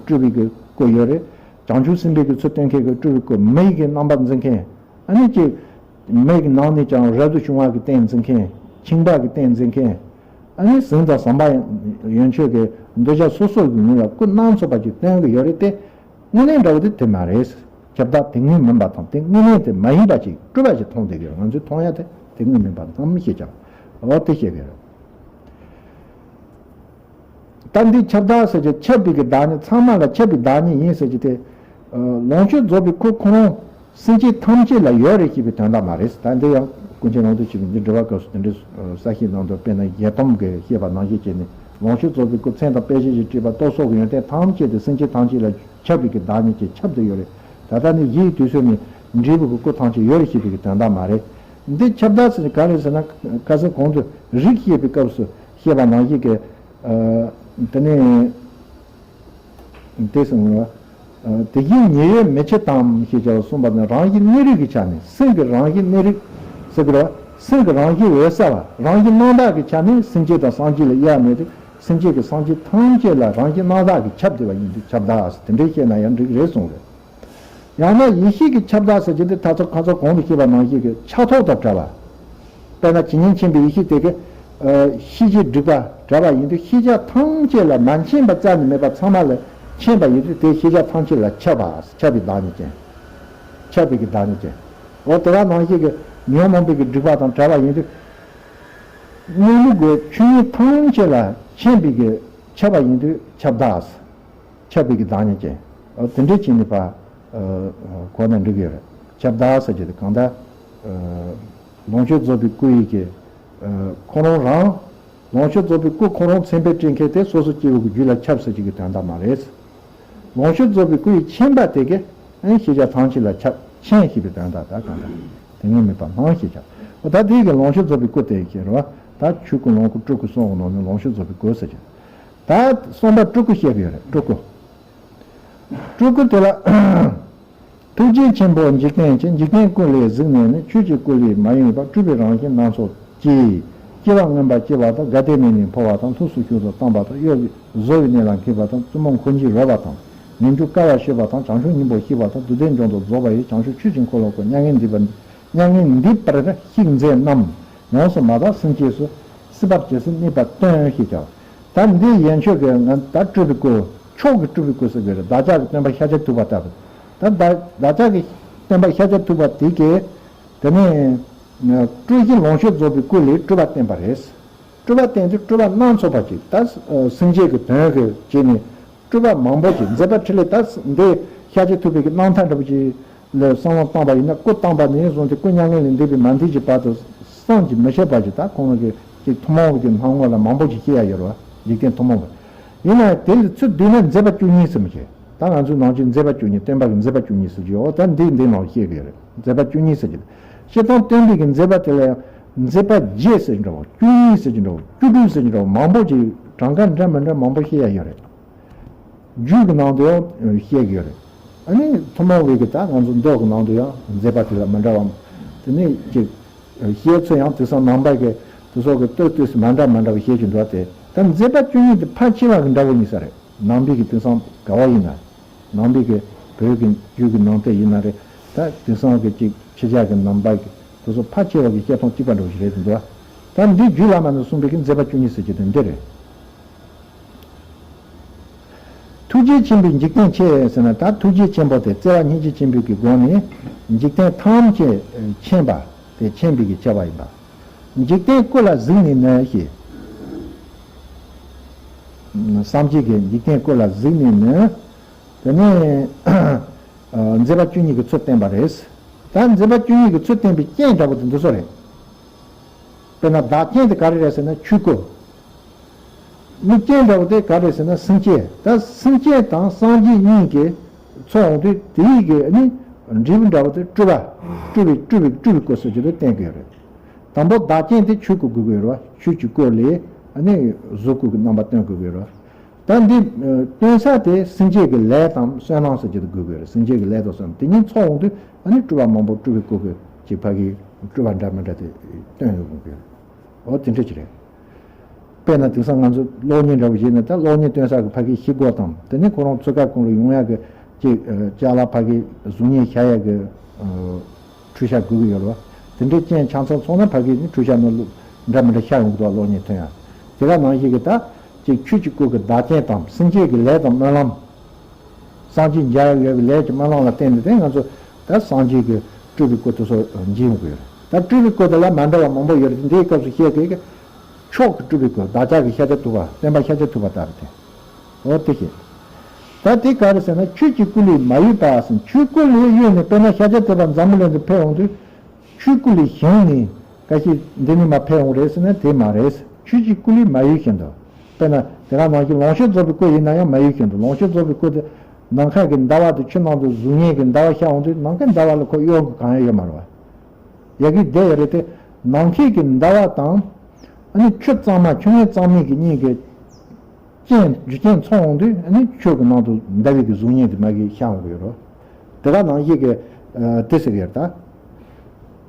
སྤྲུལ་པའི་གི་སྐུ་ཡོད་རེད། བྱང་ཆུབ་སེམས་དཔའི་གི་ཚུལ་བསྟན་མཁན་གྱི་སྤྲུལ་པའི་སྐུ། མི་ཡི་གི་རྣམ་པར་འཛིན་མཁན། ཨ་ནི་ཅིག་མི་ཡི་གི་ནང་ནས་ཀྱང་རབ་ཏུ་བྱུང་བ་གི་སྟན་འཛིན་མཁན། ཁྱིམ་པ་གི་སྟན་འཛིན་མཁན། ཨ་ནི་གཟིངས་དང་ཟམ་པ་ཡོན་མཆོད་ཀྱི་འདོད་ཆགས་སོ་སོ་གི་ངོས་ལ་སྐུ་སྣ་ཚོགས་པ་ཅིག་སྟོན་གྱི་ཡོད་རེད་དེ། དངོས་གནས་འདྲ་བོ་དེ་དེ་མ་རེད། ཁྱབ་བདག་དེ་ངོས་མིན་པ་དང་། དེ་དངོས་གནས་དེ་མ་ཡིན་པ་ཅིག་སྤྲུལ་པ་ཞིག་མཐོང་བསྡད་ཀྱི་ཡོད། ང་ཚོས་མཐོང་ཡ་དེ་དེ་ངོས་མིན་པ་དང་ཞེས་ཀྱང་འོ་དེ་བཤད་ཀྱི་ཡོད། ད་འདི་ཁྱབ་བདག་ཟེར་གྱི་ཁྱབ་པའི་གི་བདག་ཉིད། ཚང་མ་ལ་ཁྱབ་པའི་བདག་ཉིད་ཡིན་ཟེར་གྱི་དེ། ཨ། ལོངས་སྤྱོད་རྫོགས་པའི་སྐུ་ཁོ་རང་སེམས་ཅན་ཐམས་ཅད་ལ་ཡོད་རེད་ཞེས་པའི་དོན་དག་མ་རེད། ད་འདི་ཡང་ཀུན་མཁྱེན་རྣམ་ཐོས་ཆོས་ཀྱི་འདི་འགྲེལ་པ་སྐབས་སུ་དེ་འདྲའི་གསལ་བཤད་གནང་འདུག་དཔེར་ན་ཡི་དམ་གྱིས་བཤད་པ་ནང་བཞིན་བྱས་ནས། ལོངས་སྤྱོད་རྫོགས་པའི་སྐུ་མཚན་དང་དཔེ་བྱད་ཀྱིས་སྤྲས་པ་སྟོབས་སོགས་ཀྱི་ཡོན་ཏན་ཐམས་ཅད་དེ་སེམས་ཅན་ཐམས་ཅད་ལ་ཁྱབ་པའི་གི་བདག་ཉིད་ཀྱིས་ཁྱབ་སྟེ་ཡོད་རེད། ད་ལྟ་ནི་གཞི་ཡི་དུས་སུ་ནི་འབྲས་བུ་གི་སྐུ་ཐམས་ཅད་ཡོད་རེད་ཞེས་པའི་གི་དོན་དག་མ་རེད། འདི་ཁྱབ་བདག་ཟེར་ནི་ག་རེ་ཟེར་ན། ཁ་སང་གོང་དུ་རིགས་བཤད་པའི་སྐབས་སུ་བཤད་པ་ནང་བཞིན་གྱི། ཨ། དེ་ནས་དེ་གསུངས་པ། ཨ། དེ་བཞིན་ཉེ་བའི་མི་ཕྱེད་དམ་ཞེས་བྱ་བ་གསུངས་པ་ནི། རང་བཞིན་གནས་རིགས་ཀྱི་ཆ་ནས། སེམས་ཀྱི་རང་བཞིན་གནས་རིགས་ཟེར་གི་རེད་བ། སེམས་ཀྱི་རང་བཞིན་འོད་གསལ་བ། རང་བཞིན་སྣང་དག་གི་ཆ་ནས་སེམས་ཅན་དང་སངས་རྒྱས་ལ་དབྱེ་བ་མེད་དེ། སེམས་ཅན་གྱི་སངས་རྒྱས་ཐམས་ཅད་ལ་རང་བཞིན་སྣང་དག་གིས་ཁྱབ་བསྡད་པ་ཡིན་དུས་ཁྱབ་བདག་ཟེར། དེ་འདྲའི་བཤད་ན་ཡང་འགྲིག་རེད་གསུངས་རེད། ཡང་ན་ཡེ་ཤེས་ཀྱི་ཁྱབ་བདག་ཟེར་གྱི་འདི་ད་ཚོ་ཁ་ཚོ་གོང་དུ་བཤད་པ་ནང་བཞིན་གྱི་ཆགས་ཐོགས་དང་བྲལ་བ། དཔེར་ན་ཇི་སྙེད་མཁྱེན་པའི་ཡེ་ཤེས་དེ་གི། ཨ། ཤེས་བྱའི་སྒྲིབ་པ་བྲལ་བ་ཡིན་དུས། ཤེས་བྱ་ཐམས་ཅད་ལ་མ་མཁྱེན་པ་རྩ་ནས་མེད་པ། ཚང་མ་ལ་ མཁྱེན་པ་ཡིན་དུས་དེ་ཤེས་བྱ་ཐམས་ཅད་ལ་ཁྱབ་པ། ཁྱབ་པའི་བདག་ཉིད་ཅན། ཁྱབ་པའི་གི་བདག་ཉིད་ཅན། འོ་དེ་ག་ནང་བཞིན་གྱི་ཉོན་མོངས་པའི་གི་སྒྲིབ་པ་དང་བྲལ་བ་ཡིན་དུས། དངོས་ལུགས་ཀྱི་ཆོས་ཉིད་ཐམས་ཅད་ལ་མཁྱེན་པའི་གི་ཁྱབ་པ་ཡིན་དུས་ཁྱབ་བདག། ཁྱབ་པའི་གི་བདག་ཉིད་ཅན། འོ་དེ་འདྲའི་ཆོས་ཉིད་པ། ཨ། གོ་ན་འགྲིག་གི་ཡོད་རེད། ཁྱབ་བདག་ཟེར་གྱི་དེ་གང་ལྟར། ཨ། ལོངས་སྤྱོད་རྫོགས་པའི་སྐུ་ཡི་གི། ཨ། ཁོ་རང་རང་། ལོངས་སྤྱོད་རྫོགས་པའི་སྐུ་ཁོ་རང་མཚན་དཔེ་སྤྲད་མཁན་དེ་སོ་སོ་སྐྱེ་བོ་གི་རྒྱུད་ལ་ཁྱབ་ཟེར་གྱི་གི་དོན་དག་མ་རེད། ལོངས་སྤྱོད་རྫོགས་པའི་སྐུ་ཡི་མཁྱེན་པ་དེ་གི། ཨ། ཤེས་བྱ་ཐམས་ཅད་ལ་ཁྱབ། མཁྱེན་ཞེས་པའི་དོན་དག་ད་གང་ལྟར། དེ་ཉིད་མེད་པར་སྣང་ཞེས་བྱ། འོ་ད་དེ་གི་ལོངས་སྤྱོད་རྫོགས་པའི་སྐུ་དེ་ཞེས་རེད་བ། ད་ཆོས་སྐུ་ལོངས་སྐུ་སྤྲུལ་སྐུ་གསུམ་གྱི་ནང་ནས་ལོངས་སྤྱོད་རྫོགས་པའི་སྐུ་ཟེར་གྱི། ད་གསུམ་པ་སྤྲུལ་སྐུ་བཤད་གི་ཡོད་རེད། སྤྲུལ་སྐུ། སྤྲུལ་སྐུ་དེ་ལ། ཐུགས་རྗེ་ཆེན་པོ་འཇིག་རྟེན་མཁྱེན། འཇིག་རྟེན་ཀུན་ལས་གཟིགས་ནས་ནི། ཆོས་ཀྱི་སྐུ་ལས་མ་གཡོས་པ། སྤྲུལ་པའི་རང་བཞིན་སྣ་ཚོགས་ཀྱིས། སྐྱེ་བ་མངོན་པར་སྐྱེ་བ་དང་། དགའ་བདེ་མི་གནས་འཕོ་བ་དང་། ལྷུམས་སུ་ཞུགས་སུ་བཏང་བ་དང་། གཡོ་བའི་བཟོ་བའི་གནས་ལ་འཁེལ་བ་དང་། བཙུན་མོ་འཁོར་འཇིག་རོལ་པ་དང་། ངེས་འབྱུང་དཀའ་བ་སྤྱོད་པ་དང་། བྱང་ཆུབ་སྙིང་པོར་གཤེགས་པ་དང་། བདུད་སྡེ་འཇོམས་དང་རྫོགས་པ་ཡི། བྱང་ཆུབ་ཆོས་ཀྱི་འཁོར་ལོ་བསྐོར། མྱ་ངན་འདས་པ། མྱ་ངན་འདས་པར་གཤེགས་མཛད་རྣམས། ཡོངས་སུ་མ་དག་སེམས་ཅན་སུ། སྲིད་པ་ཇི་སྲིད་གནས་པར་སྟོན་ཞེས་བྱ་བ། ད་འདི་ཡན་ཆོད་ཀྱི་ང་ད་སྤྲུལ་པའི་སྐུ། མཆོག་གི་སྤྲུལ་པའི་སྐུ་ཟེར་གྱི་རེད། བདག་ཅག་གི་སྟོན་པ་ཤཱཀྱ་ཐུབ་པ་ལྟ་བུ། ད་བདག་བདག་ཅག་གི་སྟོན་པ་ཤཱཀྱ་ཐུབ་པ་དེ་གས། དེ་ནས་སྤྲུལ་གཞི་ལོངས་སྤྱོད་རྫོགས་པའི་སྐུ་ལས་སྤྲུལ་པ་བསྟན་པ་རེད། སྤྲུལ་པ་བསྟན་དུས་སྤྲུལ་པ་སྣ་ཚོགས་པ་ཅིག་ད་སེམས་བསྐྱེད་ཀྱི་དོན་གྱི་བྱས་ནས་སྤྲུལ་པ་མང་པོ་ཅིག་མཛད་པ་འཕྲིན་ལས། ད་འདི་ཤཱཀྱ་ཐུབ་པའི་གི་རྣམ་ཐར་འདྲ་པོ་ཅིག་ལ་བསམ་བློ་བཏང་པ་ཡིན་ན། སྐུ་བལྟམས་པ་ནས་བཟུང་སྟེ་སྐུ་མྱ་ངན་ལས་འདས་པའི་མ་མཐའི་གི་བར་དུ་བསམ་གྱིས་མི་ཁྱབ་པ་ཅིག་ད་ཁོང་རང་གི་ཅིག་ཐུན་མོང་གི་སྣང་ངོ་ལ་མང་པོ་ཅིག་བཤད་ཡ་ཡོད་རེད་བ། འཇིག་རྟེན་ཐུན་མོང་གི། ཡིན་ན་དེ་ལ་ཚུར་བསྡུས་ན་མཛད་པ་བཅུ་གཉིས་ཟེར་མི་བྱེད། ད་ང་ཚོའི་ནང་ཆོས་མཛད་པ་བཅུ་གཉིས། སྟོན་པ་གི་མཛད་པ་བཅུ་གཉིས་ཟེར་གྱི་ཡོད། ད་འདི་འདི་ནང་བཤད་གི་ཡོད་རེད། མཛད་པ་བཅུ་གཉིས་ཟེར་གྱི། སྤྱིར་བཏང་སྟོན་པའི་གི་མཛད་པ་དེ་ལ་ཡང་མཛད་པ་བརྒྱད་ཟེར་གྱི་འདྲ་བོ། བཅུ་གཉིས་ཟེར་གྱི་འདྲ་བོ། བཅུ་དྲུག་ཟེར་གྱི་འདྲ་བོ། མང་པོ་ཅིག་གྲངས་ཀ་འདྲ་མི་འདྲ་མང་པོ་བཤད་ཡ་ཡོད་རེད། རྒྱུད་ཀྱི་ནང་དུ་ཡང་བཤད་ཀྱི་ཡོད་རེད། ཨ་ནི་ཐུན་མོང་བའི་གི་ད་ང་ཚོ་མདོ་གི་ནང་དུ་ཡང་མཛད་པ་དེ་ལ་མི་འདྲ་བ། དེ་ནས་ཅིག་བཤད་ཚུལ་ཡང་དེང་སང་ནང་པ་གི་དེ་ཚོ་གི་ལྟོས་ལྟོས་སུ་མི་འདྲ་མི་འདྲ་བ་བཤད་ཀྱི་འདུག་སྟེ། ད་མཛད་པ་བཅུ་གཉིས་དེ་ཕལ་ཆེ་བ་གི་འདྲ་བོ་ཡིན་ས་རེད། ནང་པའི་གི་དེང་སང་ག་བ་ཡིན་ན། ནང་པའི་གི་བོད་ཀྱི་རྒྱུད་ཀྱི་ནང་བསྟན་ཡིན་ན་རེད། ད་དེང་སང་གི་ཅིག་ཕྱི་རྒྱལ་གི་ནང་པ་གི་དེ་ཚོ་ཕལ་ཆེ་བ་གི་བཤད་སྟངས་གཅིག་པ་འདྲ་བོ་ཞིག་རེད་འདུག་ད་འདི་རྒྱུད་བླ་མ་ནས་གསུངས་པའི་གི་མཛད་པ་བཅུ་གཉིས་ཟེར་གྱི་དེ་འདི་རེད། ཐུགས་རྗེ་ཆེན་པོས་འཇིག་རྟེན་མཁྱེན་ཟེར་ན། ད་ཐུགས་རྗེ་ཆེན་པོ་དེ་བརྩེ་བ་སྙིང་རྗེ་ཆེན་པོའི་གི་སྒོ་ནས་འཇིག་རྟེན་ཐམས་ཅད་མཁྱེན་པ་དེ་མཁྱེན་པའི་གི་ཁྱབ་པ་ཡིན་པ། འཇིག་རྟེན་ཀུན་ལ་གཟིགས་ནས་ནི་ཞེས། སངས་རྒྱས་ཀྱིས་འཇིག་རྟེན་ཀུན་ལ་གཟིགས་ནས་ནི། དེ་ནས་མཛད་པ་བཅུ་གཉིས་ཀྱི་ཚུལ་བསྟན་པ་རེད། ད་མཛད་པ་བཅུ་གཉིས་ཀྱི་ཚུལ་བསྟན་པའི་རྐྱེན་འདྲ་པོ་དེ་འདི་ཚོ་རེད། དཔེར་ན་བདག་རྐྱེན་དེ་ག་རེ་རེད་ཟེར་ན་ཆོས་སྐུ། མིག་རྐྱེན་འདྲ་བོ་དེ་ག་རེ་ཟེར་ན་སེམས་བསྐྱེད། ད་སེམས་བསྐྱེད་དང་སངས་རྒྱས་གཉིས་ཀྱི་ཚོགས་འོང་དུས་དེའི་གི་ནི་འབྲས་བུ་འདྲ་བོ་དེ་སྤྲུལ་པ། སྤྲུལ་པའི་སྤྲུལ་པའི་སྤྲུལ་པའི་སྐུ་ཟེར་རྒྱུ་དེ་བསྟན་གྱི་ཡོད་རེད། དང་པོ་བདག་རྐྱེན་དེ་ཆོས་སྐུ་དགོས་ཀྱི་ཡོད་རེད་བ། ཆོས་ཀྱི་སྐུ་ལས་ནི་གཟུགས་སྐུ་གི་རྣམ་པ་སྟོན་དགོས་ཀྱི་ཡོད་རེད་བ། ད་འདི་སྟོན་ས་དེ་སེམས་བསྐྱེད་ཀྱི་ལས་དང་བསོད་ནམས་ཟེར་རྒྱུ་དེ་དགོས་ཀྱི་ཡོད་རེད། སེམས་བསྐྱེད་ཀྱི་ལས་དང་བསོད་ནམས་དེ་གཉིས་ཚོགས་འོང་དུས་ནི་སྤྲུལ་པ་མང་པོ་སྤྲུལ་པའི་སྐུ་གི་ཅིག་ཕ་གི་སྤྲུལ་པ་འདྲ་མི་འདྲ་དེ་སྟོན་ཡོང་གི་ཡོད་རེད། འོ་དེ་འདྲ་ཅིག་རེད། དཔེར་ན་དེང་སང་ང་ཚོ་གློག་བརྙན་འདྲ་བོ་བྱས་ན། ད་གློག་བརྙན་སྟོན་ས་གི་ཕ་གི་ཤེལ་སྒོ་དང་། དེ་ནས་ཁོ་རང་ཚོད་ཀ་ཁོང་ལ་ཡོང་ཡག་གི་ཅིག་ཅ་ལག་ཕ་གི་གཟུགས་བརྙན་ཤར་ཡག་གི་འཕྲུལ་ཆས་དགོས་ཀྱི་ཡོད་རེད་བ། དེ་འདྲའི་རྐྱེན་ཆ་ཚང་ཚོགས་ན་ཕ་གི་ནི་འཕྲུལ་ཆས་ནང་ལོགས་འདྲ་མི་འདྲ་ཤར་ཡོང་གི་འདུག་གློག་བརྙན་ཐོན་ཡག་དེ་ག་ནང་བཞིན་གྱི་ད་ཅིག་ཆོས་ཀྱི་སྐུ་གི་བདག་རྐྱེན་དང་སེམས་བསྐྱེད་ཀྱི་ལས་དང་སྨོན་ལམ། སངས་རྒྱས་མཇལ་ཡག་ཡོད་པའི་ལས་ཀྱི་སྨོན་ལམ་ལ་བརྟེན་ནས་དེ་ང་ཚོ་ད་སངས་རྒྱས་ཀྱི་སྤྲུལ་པའི་སྐུ་དེ་ཚོ་མཇལ་ཡོང་གི་ཡོད་རེད། ད་སྤྲུལ་པའི་སྐུ་དེ་ལ་མ་འདྲ་བ་མང་པོ་ཡོད་རེད། འདིའི་སྐབས་སུ་བཤད་དགོས་ཀྱི་མཆོག་གི་སྤྲུལ་པའི་སྐུ། བདག་ཅག་གི་ཤཱཀྱ་ཐུབ་པ། སྟོན་པ་ཤཱཀྱ་ཐུབ་པ་ལྟ་བུ་དེ། འོ་དེ་བཤད། ད་དེ་ག་རེ་ཟེར་ན་ཆོས་ཀྱི་སྐུ་ལས་མ་གཡོས་པ་ཟེར། ཆོས་སྐུ་ལས་གཡོས་ནས་དཔེར་ན་ཤཱཀྱ་ཐུབ་པ་འཛམ་བུ་གླིང་དུ་ཕེབས་འོང་དུས། ཆོས་སྐུ་ལས་བཞེངས་ནས་ཀ་ཤི་འདི་ནས་མར་ཕེབས་འོང་རེད་ཟེར་ན་དེ་མ་རེད། ཆོས་ཀྱི་སྐུ་ལས་མ་གཡོས་བཞིན་དུ། དཔེར་ན་དེ་ག་ནང་བཞིན་ལོངས་སྤྱོད་རྫོགས་པའི་སྐུ་ཡིན་ན་ཡང་མ་གཡོས་བཞིན་དུ། ལོངས་སྤྱོད་རྫོགས་པའི་སྐུ་དེ་ནམ་མཁའ་གི་ཟླ་བ་དེ་ཆུ་ནང་དུ་གཟུགས་བརྙན་གྱི་ཟླ་བ་ཤར་འོང་དུས་ནམ་མཁའི་ཟླ་བ་ལ་ཁོ་གཡོ་འགུལ་གང་ཡང་ཡོད་མ་རེད་བ། ཡ་གི་བསྡད་ཡོད་རེད་དེ། ནམ་མཁའི་གི་ཟླ་བ་དང་། ཨ་ནི་ཆུ་གཙང་མ་ཆུ་ངོས་གཙང་མའི་གི་གཉིས་ཀྱི་རྐྱེན་རྒྱུ་རྐྱེན་ཚོགས་འོང་དུས་ཨ་ནི་ཆོས་ཀྱི་ནང་དུ་ཟླ་བའི་གི་གཟུགས་བརྙན་དེ་མ་གི་ཤར་འོང་གི་ཡོད་རེད། དེ་ག་ནང་བཞིན་གྱི་ཨ་དེ་ཟེར་གི་ཡོད་ད།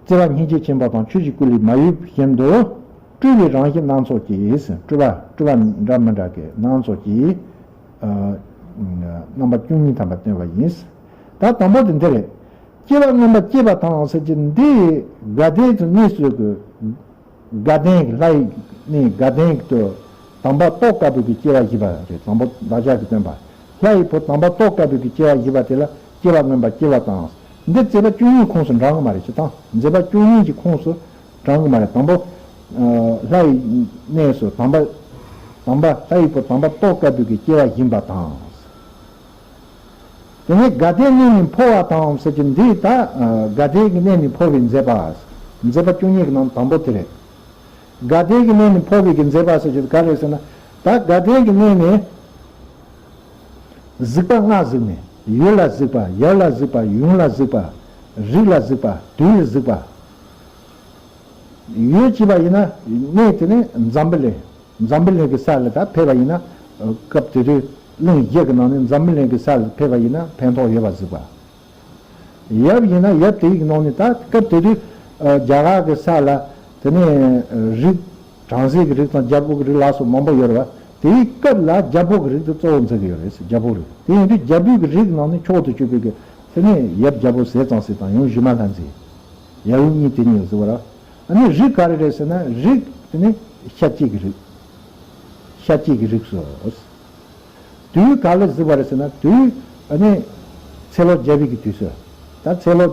བརྩེ་བ་སྙིང་རྗེ་ཆེན་པོ་དང་ཆོས་ཀྱི་སྐུ་ལས་མ་གཡོས་བཞིན་དུ། སྤྲུལ་པའི་རང་བཞིན་སྣ་ཚོགས་ཀྱིས། སྤྲུལ་པ་སྤྲུལ་པ་འདྲ་མི་འདྲ་གི་སྣ་ཚོགས་ཀྱིས། ཨ་རྣམ་པ་བཅུ་གཉིས་ཐམ་པ་སྟོན་པ་ཡིན། ད་དང་པོ་དེ་འདི་རེད། སྐྱེ་བ་མངོན་པར་སྐྱེས་པ་དང་ཟེར་གྱི་འདི་དགའ་ལྡན་དུ་གནས་སུ་གི། དགའ་ལྡན་གྱི་ལྷ་ཡི་གནས་དགའ་ལྡན་དུ་དང་པོ་ཏོག་དཀར་པོའི་གི་སྐྱེ་བ་བཞེས་པ་རེད། དང་པོ་བདག་ཅག་གི་སྟོན་པ། ལྷ་ཡི་བུ་དམ་པ་ཏོག་དཀར་པོའི་གི་སྐྱེ་བ་བཞེས་པ་དེ་ལ་སྐྱེ་བ་མངོན་པར་སྐྱེ་བ་དང་། འདི་མཛད་པ་བཅུ་གཉིས་ཁོངས་སུ་འདྲ་གི་མ་རེད། སྤྱིར་བཏང་མཛད་པ་བཅུ་གཉིས་ཀྱི་ཁོངས་སུ་འདྲ་གི་མ་རེད། དང་པོ། ཨ། ལྷ་ཡི་གནས་སུ་དམ་པ། དམ་པ་ལྷ་ཡི་བུ་དམ་པ་ཏོག་དཀར་པོའི་གི་སྐྱེ་བ་བཞེས་པ་དང་། དེ་ནས་དགའ་ལྡན་གནས་ནས་འཕོ་བ་དང་ཟེར་གྱི་འདི་ད། ཨ། དགའ་ལྡན་གྱི་གནས་ནས་འཕོ་བའི་མཛད་པ། མཛད་པ་བཅུ་གཉིས་ཀྱི་ནང་དང་པོ་དེ་རེད། དགའ་ལྡན་གྱི་གནས་ནས་འཕོ་བའི་གི་མཛད་པ་ཟེར་གྱི་ག་རེ་ཟེར་ན། ད་དགའ་ལྡན་གྱི་གནས་ནས་གཟིགས་པ་ལྔ་གཟིགས་ནས། ཡུལ་ལ་གཟིགས་པ། ཡབ་ལ་གཟིགས་པ། ཡུམ་ལ་གཟིགས་པ། རིགས་ལ་གཟིགས་པ། དུས་ལ་གཟིགས་པ། ཡུལ་བྱས་པ་ཡིན་ན་གནས་དེ་ནི་འཛམ་བུ་གླིང་། འཛམ་བུ་གླིང་གི་ས་ལ་ད་ཕེབས་པ་ཡིན་ན། སྐབས་དེ་དུས་གླིང་བཞི་གི་ནང་ནས་འཛམ་བུ་གླིང་གི་ས་ལ་ཕེབས་པ་ཡིན་ན་ཕན་ཐོགས་ཡོད་པ་གཟིགས་པ། ཡབ་ཡིན་ན་ཡབ་དེའི་ནང་ནས་ད་སྐབས་དེ་དུས་རྒྱ་གར་གྱི་ས་ལ་དེ་ནས་རིགས། བྲམ་ཟེ་གི་རིགས་དང་རྒྱལ་པོ་གི་རིགས་ལ་སོགས་མང་པོ་ཡོད་རེད་བ། དེའི་སྐབས་ལ་རྒྱལ་པོ་གི་རིགས་དེ་གཙོ་བོ་འཛིན་གྱི་ཡོད་རེད། རྒྱལ་པོ་རིགས་དེ་ཡིན་དུས་རྒྱལ་པོའི་གི་རིགས་ནང་ནས་མཆོག་ཏུ་གྱུར་པའི་གི་དེ་ནས་ཡབ་རྒྱལ་པོ་ཟས་གཙང་སྲས་དང་ཡུམ་ཞི་མ་ལྷ་མཛེས། ཡབ་ཡུམ་གཉིས་དེ་གཉིས་ལ་ཟེར་བ་རེད། ཨ་ནི་རིགས་ག་རེ་རེད་ཟེར་ན་རིགས་དེ་ནི་ཤཱཀྱའི་གི་རིགས། ཤཱཀྱའི་གི་རིགས་སོ། དུས་ག་ལ་གཟིགས་པ་རེད་ཟེར་ན་དུས་ཨ་ནི་ཚེ་ལོ་བརྒྱ་པའི་གི་དུས་ཚོད། ད་ཚེ་ལོ་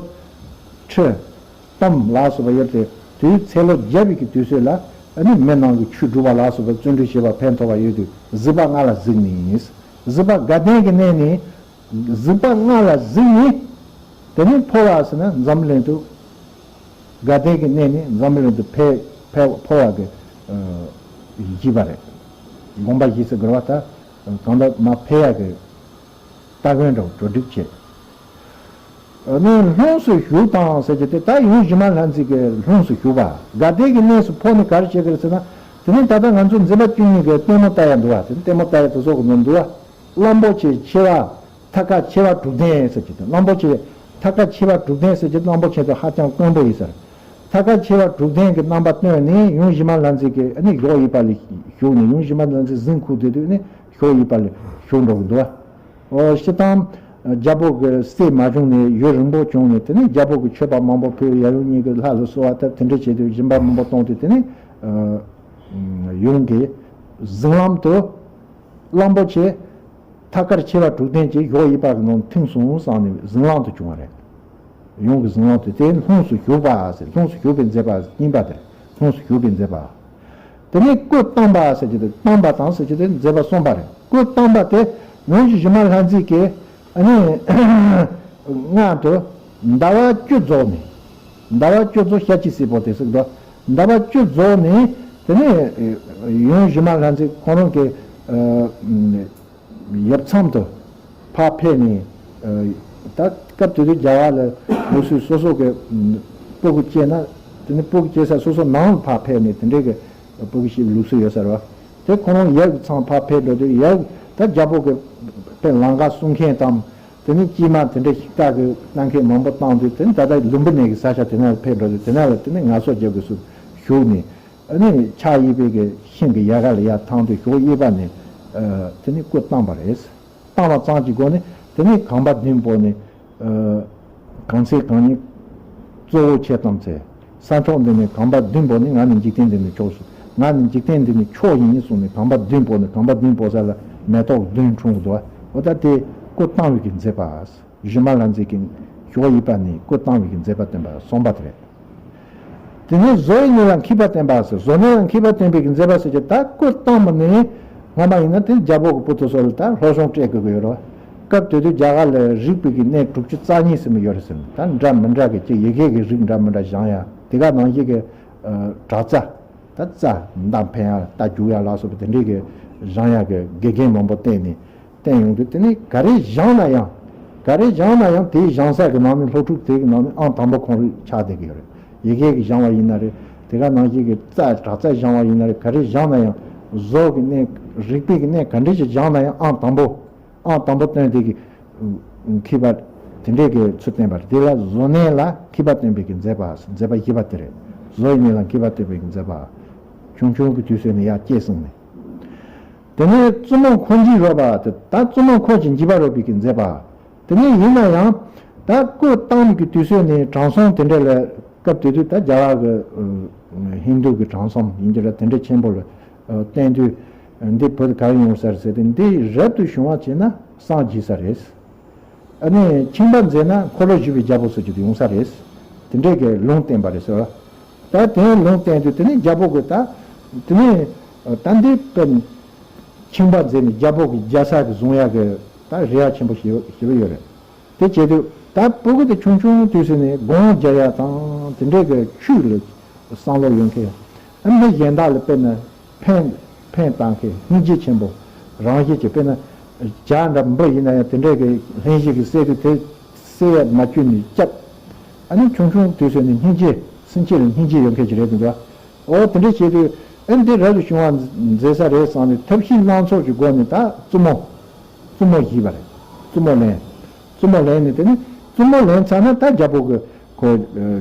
ཁྲི་སྟོང་ལ་སོགས་པ་ཡོད་དེ། དུས་ཚེ་ལོ་བརྒྱ་པའི་གི་དུས་ཚོད་ལ་ཨ་ནི་མི་ནང་གི་ཆོས་སྒྲུབ་པ་ལ་སོགས་པ་བརྩོན་འགྲུས་བྱེད་པ་ཕན་ཐོགས་པ་ཡོད་དུས་གཟིགས་པ་ལྔ་ལ་གཟིགས་ནས། གཟིགས་པ་དགའ་ལྡན་གྱི་གནས་ནས། གཟིགས་པ་ལྔ་ལ་གཟིགས་ནས། དེ་ནས་འཕོ་བ་ཟེར་ན་འཛམ་བུ་གླིང་དུ། དགའ་ལྡན་གྱི་གནས་ནས་འཛམ་བུ་གླིང་དུ་ཕེབས་ཕེབས་འཕོ་བ་གི་བཞེས་པ་རེད། དགོངས་པ་བཞེས་ཟེར་དགོས་པ་ད། གང་ལྟར་མར་ཕེབས་ཡག་གི་སྟ་གོན་འདྲ་བོ་གྲ་སྒྲིག་བྱས། ཨ་ནི་ལྷུམས་སུ་ཞུགས་དང་ཟེར་གྱི་དེ་ད་ཡུམ་ཞི་མ་ལྷ་མཛེས་ཀྱི་ལྷུམས་སུ་ཞུགས་པ། དགའ་ལྡན་གྱི་གནས་སུ་འཕོ་ནས་ག་རེ་བྱེད་ཀྱི་རེད་ཟེར་ན། དེ་ནས་ད་ལྟ་ང་ཚོ་མཛད་པ་བཅུ་གཉིས་ཀྱི་ལྟད་མོ་ལྟ་ཡ་འདུག་བ། དེ་ནས་ལྟད་མོ་ལྟ་ཡ་དེ་ཚོ་གི་ནང་འདུག་བ། གླང་པོ་ཆེ་མཆེ་བ། ཐ་ཀ་མཆེ་བ་དྲུག་ལྡན་ཟེར་གྱི་དེ་གླང་པོ་ཆེ། ཐ་ཀ་མཆེ་བ་དྲུག་ལྡན་ཟེར་གྱི་གླང་པོ་ཆེ་དེ་ཧ་ཅང་དཀོན་པོ་ཡིན་ཟེར། ཐ་ཀ་མཆེ་བ་དྲུག་ལྡན་གྱི་རྣམ་པ་སྟོན་ནས་ཡུམ་ཞི་མ་ལྷ་མཛེས་ཀྱི་ཨ་ནི་ཞོགས་ཡིབ་པ་ལ་ཞུགས་ནས་ཡུམ་ཞི་མ་ལྷ་མཛེས་གཟིམ་ཁུག་དེ་དུས་ནི་ཞོགས་ཡིབ་པ་ལ་ཞུགས་འགྲོ་གི་འདུག་བ། ཨོ་སྤྱིར་བཏང་རྒྱལ་པོ་གི་སྲས་མ་བྱུང་ནས་ཡུན་རིང་པོ་བྱུང་ནས་དེ་ནས་རྒྱལ་པོ་གི་མཆོད་པ་མང་པོ་ཕུལ། ཡབ་ཡུམ་གཉིས་ཀྱི་ལྷ་ལ་གསོལ་བ་བཏབ། དེ་འདྲ་བྱས་དུས་སྦྱིན་པ་མང་པོ་གཏོང་དུས་དེ་ནས་ཡུམ་གྱི་གཟིམ་ལམ་དུ་གླང་པོ་ཆེ། ཐ་ཀར་མཆེ་བ་དྲུག་ལྡན་གྱིས་ཞོགས་ཡིབ་པ་གི་ནང་ཐིམ་སོང་བསམ་ནས་གཟིམ་ལམ་དུ་བྱུང་བ་རེད། ཡུམ་གྱི་གཟིམ་ལམ་དུ་དེ་ལྷུམས་སུ་ཞུགས་པ་ཟེར། ལྷུམས་སུ་ཞུགས་པའི་མཛད་པ་གཉིས་པ་དེ་རེད། ལྷུམས་སུ་ཞུགས་པའི་མཛད་པ། དེ་ནས་སྐུ་བལྟམས་པ་ཟེར་གྱི་དེ་བལྟམས་པ་དང་ཟེར་གྱི་དེ་མཛད་པ་གསུམ་པ་རེད། སྐུ་བལྟམས་པ་དེ་ཡུམ་ཞི་མ་ལྷ་མཛེས་ཀྱིས་ཨ་ནི་སྔར་དུ་ཟླ་བ་བཅུ་རྫོགས་ནས། ཟླ་བ་བཅུ་རྫོགས་ཤཱཀྱའི་སྲས་པོ་དེ་ཟེར་གྱི་འདུག་ཟླ་བ་བཅུ་རྫོགས་ནས་དེ་ནས་ཡུམ་ཞི་མ་ལྷ་མཛེས་ཁོ་རང་གི་ཨ། ཡབ་མཚམས་དུ་ཕར་ཕེབས་ནས། ད་སྐབས་དེ་དུས་རྒྱ་གར་ལ་ལུགས་སྲོལ་སོ་སོ་གི་སྤུ་གུ་སྐྱེས་ན་དེ་ནི་སྤུ་གུ་སྐྱེས་ས་སོ་སོ་ནང་ལ་ཕར་ཕེབས་ནས་དེ་འདྲའི་གི་སྤུ་གུ་སྐྱེས་པའི་ལུགས་སྲོལ་ཡོད་ས་རེད་བ། དེ་ཁོ་རང་ཡབ་ཀྱི་མཚམས་ཕར་ཕེབས་འགྲོ་དུས་ཡབ་ད་རྒྱལ་པོ་གི་དཔེ་ལམ་ཁ་སྲུང་མཁན་དང་། དེ་ནི་སྐྱེས་མ་དེ་འདྲ་ཞིག་སྟག་གི་གནང་མཁན་མང་པོ་བཏང་དུས་དེ་ནི་ད་ལྟ་ལུམ་བི་ནི་གི་ས་ཆ་དེ་ན་ཕེབས་འགྲོ་དུས་དེ་ན་ལ་དེ་ནི་ངལ་གསོ་རྒྱག་དགོས་སུ་ཞུགས་ནས། ཨ་ནི་ཕྱག་གཡས་པའི་གི་ཤིང་གི་ཡལ་ག་ལ་ཡར་ཐང་དུ་ཞོགས་གཡས་པ་ནས་ཨ་དེ་ནི་སྐུ་བལྟམས་པ་རེད། བལྟམས་པ་ཙམ་གྱི་སྒོ་ནས་དེ་ནི་གངས་པ་བདུན་བོར་ནས་ཨ་གང་ཚེ་གང་ཉིད་གཙོ་བོ་ཁྱེད་བལྟམས་ཚེ། ས་ཕྱོགས་འདི་ནས་གངས་པ་བདུན་བོར་ནས་ང་ནི་འཇིག་རྟེན་འདི་ནས་མཆོག་སོང་། ང་ནི་འཇིག་རྟེན་འདི་ནས་མཆོག་ཡིན་གསུངས་ནས་གངས་པ་བདུན་བོར་ནས་གངས་པ་བདུན་བོར་ས་ལ་མེ་ཏོག་བདུན་འཁྲུངས་འདུག་འོ་ད་དེ་སྐུ་བལྟམས་པའི་གི་མཛད་པ། ཞི་མ་ལྷ་མཛེས་ཀྱི་ཞོགས་གཡས་པ་ནས་སྐུ་བལྟམས་པའི་གི་མཛད་པ་བསྟན་པ་གསུམ་པ་དེ་རེད། དེ་ནས་བཟོ་ཡི་གནས་ལ་མཁས་པ་བསྟན་པ་ཟེར། བཟོ་གནས་ལ་མཁས་པ་བསྟན་པའི་གི་མཛད་པ་ཟེར་གྱི་ད་སྐུ་བལྟམས་པ་ནས་སྔ་མ་ཡིན་ན་དེ་རྒྱལ་པོ་གི་བུ་དེ་ཚོ་ལ་ད་སློབ་སྦྱོང་སྤྲད་དགོས་ཀྱི་ཡོད་རེད། སྐབས་དེ་དུས་རྒྱ་གར་ལ་རིག་པའི་གི་གནས་དྲུག་ཅུ་རྩ་གཉིས་ཟེར་མི་ཡོད་རེད་ཟེར། ད་འདྲ་མི་འདྲ་གི་ཅིག་ཡི་གེ་གི་རིགས་འདྲ་མི་འདྲ་སྦྱང་ཡ། དེ་ག་ནང་བཞིན་གི་ཨ་དྲག་རྩ། ད་རྩ་མདའ་འཕེན་ཡ་རྟ་རྒྱུག་ཡ་ལ་སོགས་པ་དེ་འདྲའི་གི་སྦྱང་ཡ་གི་དགེ་རྒན་མང་པོ་བསྟེན་ནས་བསྟེན་ཡོང་དུས་དེ་ནས་ག་རེ་སྦྱངས་ན་ཡང་། ག་རེ་སྦྱངས་ན་ཡང་དེའི་སྦྱང་ས་གི་ནང་ནས་སློབ་ཕྲུག་དེ་གི་ནང་ནས་ཨང་དང་པོ་ཁོང་རང་ཆགས་བསྡད་ཀྱི་ཡོད་རེད། ཡི་གེ་གི་སྦྱང་བ་ཡིན་ན་རེད། དེ་ག་ནང་བཞིན་གི་རྩ་དྲག་རྩ་སྦྱང་བ་ཡིན་ན་རེད། ག་རེ་སྦྱངས་ན་ཡང་བཟོ་གི་གནས་རིག་པའི་གི་གནས་ག་འདྲ་ཞིག་སྦྱངས་ན་ཡང་ཨང་དང་པོ། ཨང་དང་པོ་བཏོན་དེ་གི་མཁས་པ་དེ་འདྲས་ཀྱི་ཚུལ་བསྟན་པ་རེད། དེ་ལ་བཟོ་གནས་ལ་མཁས་པ་བསྟན་པའི་གི་མཛད་པ། མཛད་པ་བཞི་པ་དེ་རེད། བཟོ་ཡི་གནས་ལ་མཁས་པ་བསྟན་པའི་གི་མཛད་པ། ཆུང་ཆུང་གི་དུས་ཚོད་ནས་ཡར་སྐྱེད་སོང་ནས། དེ་ནས་བཙུན་མོ་འཁོར་འཇིགས་རོལ་པ་དེ་ད་བཙུན་མོ་འཁོར་གྱི་འཇིགས་པ་རོལ་པའི་གི་མཛད་པ། དེ་ནས་ཡིན་ན་ཡང་ད་སྐུ་བལྟམས་ཀྱི་དུས་ཚོད་ནས་དྲང་སྲོང་དེ་འདྲ་ལ་སྐབས་དེ་དུས་ད་རྒྱ་གར་གྱི་ཧིན་རྡུ་གི་དྲང་སྲོང་ཡིན་གྱི་ར་དེ་འདྲ་ཆེན་པོ་ལ་བསྟན་དུས། འདི་བོད་ག་རེ་ཡོང་ས་རེད་ཟེར་ཏེ་འདི་རབ་ཏུ་བྱུང་བ་བྱས་ན་ སངས་རྒྱས་ས་རེད། ཨ་ནི་ཁྱིམ་པ་མཛད་ན་འཁོར་ལོས་སྒྱུར་བའི་རྒྱལ་པོ་ཟེར་རྒྱུ་དེ་ཡོང་ས་རེད། དེ་འདྲའི་གི་ལུང་བསྟན་པ་རེད་ཟེར་བ། ད་དེ་ལུང་བསྟན་དུས་དེ་ནི་རྒྱལ་པོ་གི་ད་དེ་ནི་ད་འདི་དཔེར་ན་ཁྱིམ་པ་མཛད་ནས་རྒྱལ་པོ་གི་རྒྱལ་ས་གི་བཟུང་ཡག་གི་ད་རེ་བ་ཆེན་པོ་ཞེ་པོ་ཡོད་རེད། དེ་བྱེད་དུས་ད་སྤུ་གུ་དེ་ཆུང་ཆུང་དུས་སུ་ནས་སྒོམ་རྒྱག་ཡག་དང་དེ་འདྲའི་གི་ཆོས་ལ་བསམ་བློ་ཡོད་མཁན། ཨ་མི་གཞན་དག་ལ་དཔེར་ན་ཕན་ཕན་བཏགས་མཁན་སྙིང་རྗེ་ཆེན་པོ། རང་བཞིན་གྱིས་དཔེར་ན་བྱ་འདྲ་འབུ་ཡིན་ན་ཡང་དེ་འདྲའི་གི་ལྷན་སྐྱེས་ཀྱིས་བསད་དུས་དེ་བསད་ཡ་མ་བཅུག་ནས་བསྐྱབ། ཨ་ནི་ཆུང་ཆུང་དུས་སུ་ནས་སྙིང་རྗེ་སེམས་ཅན་ལ་སྙིང་རྗེ་ཡོད་མཁན་ཅིག་རེད་འདུག་ག་འོ་དེ་འདྲ་བྱེད་དུས་ཨ་འདི་རབ་ཏུ་བྱུང་བ་མཛད་ས་རེད་བསམ་ནས་ཐབས་ཤེས་སྣ་ཚོགས་ཀྱི་སྒོ་ནས་ད་བཙུན་མོ་བཙུན་མོ་བཞེས་པ་རེད། བཙུན་མོ་ལེན། བཙུན་མོ་ལེན་ནས་དེ་ནི་བཙུན་མོ་ལེན་ཚར་ན་ད་རྒྱལ་པོ་གི་ཁོ་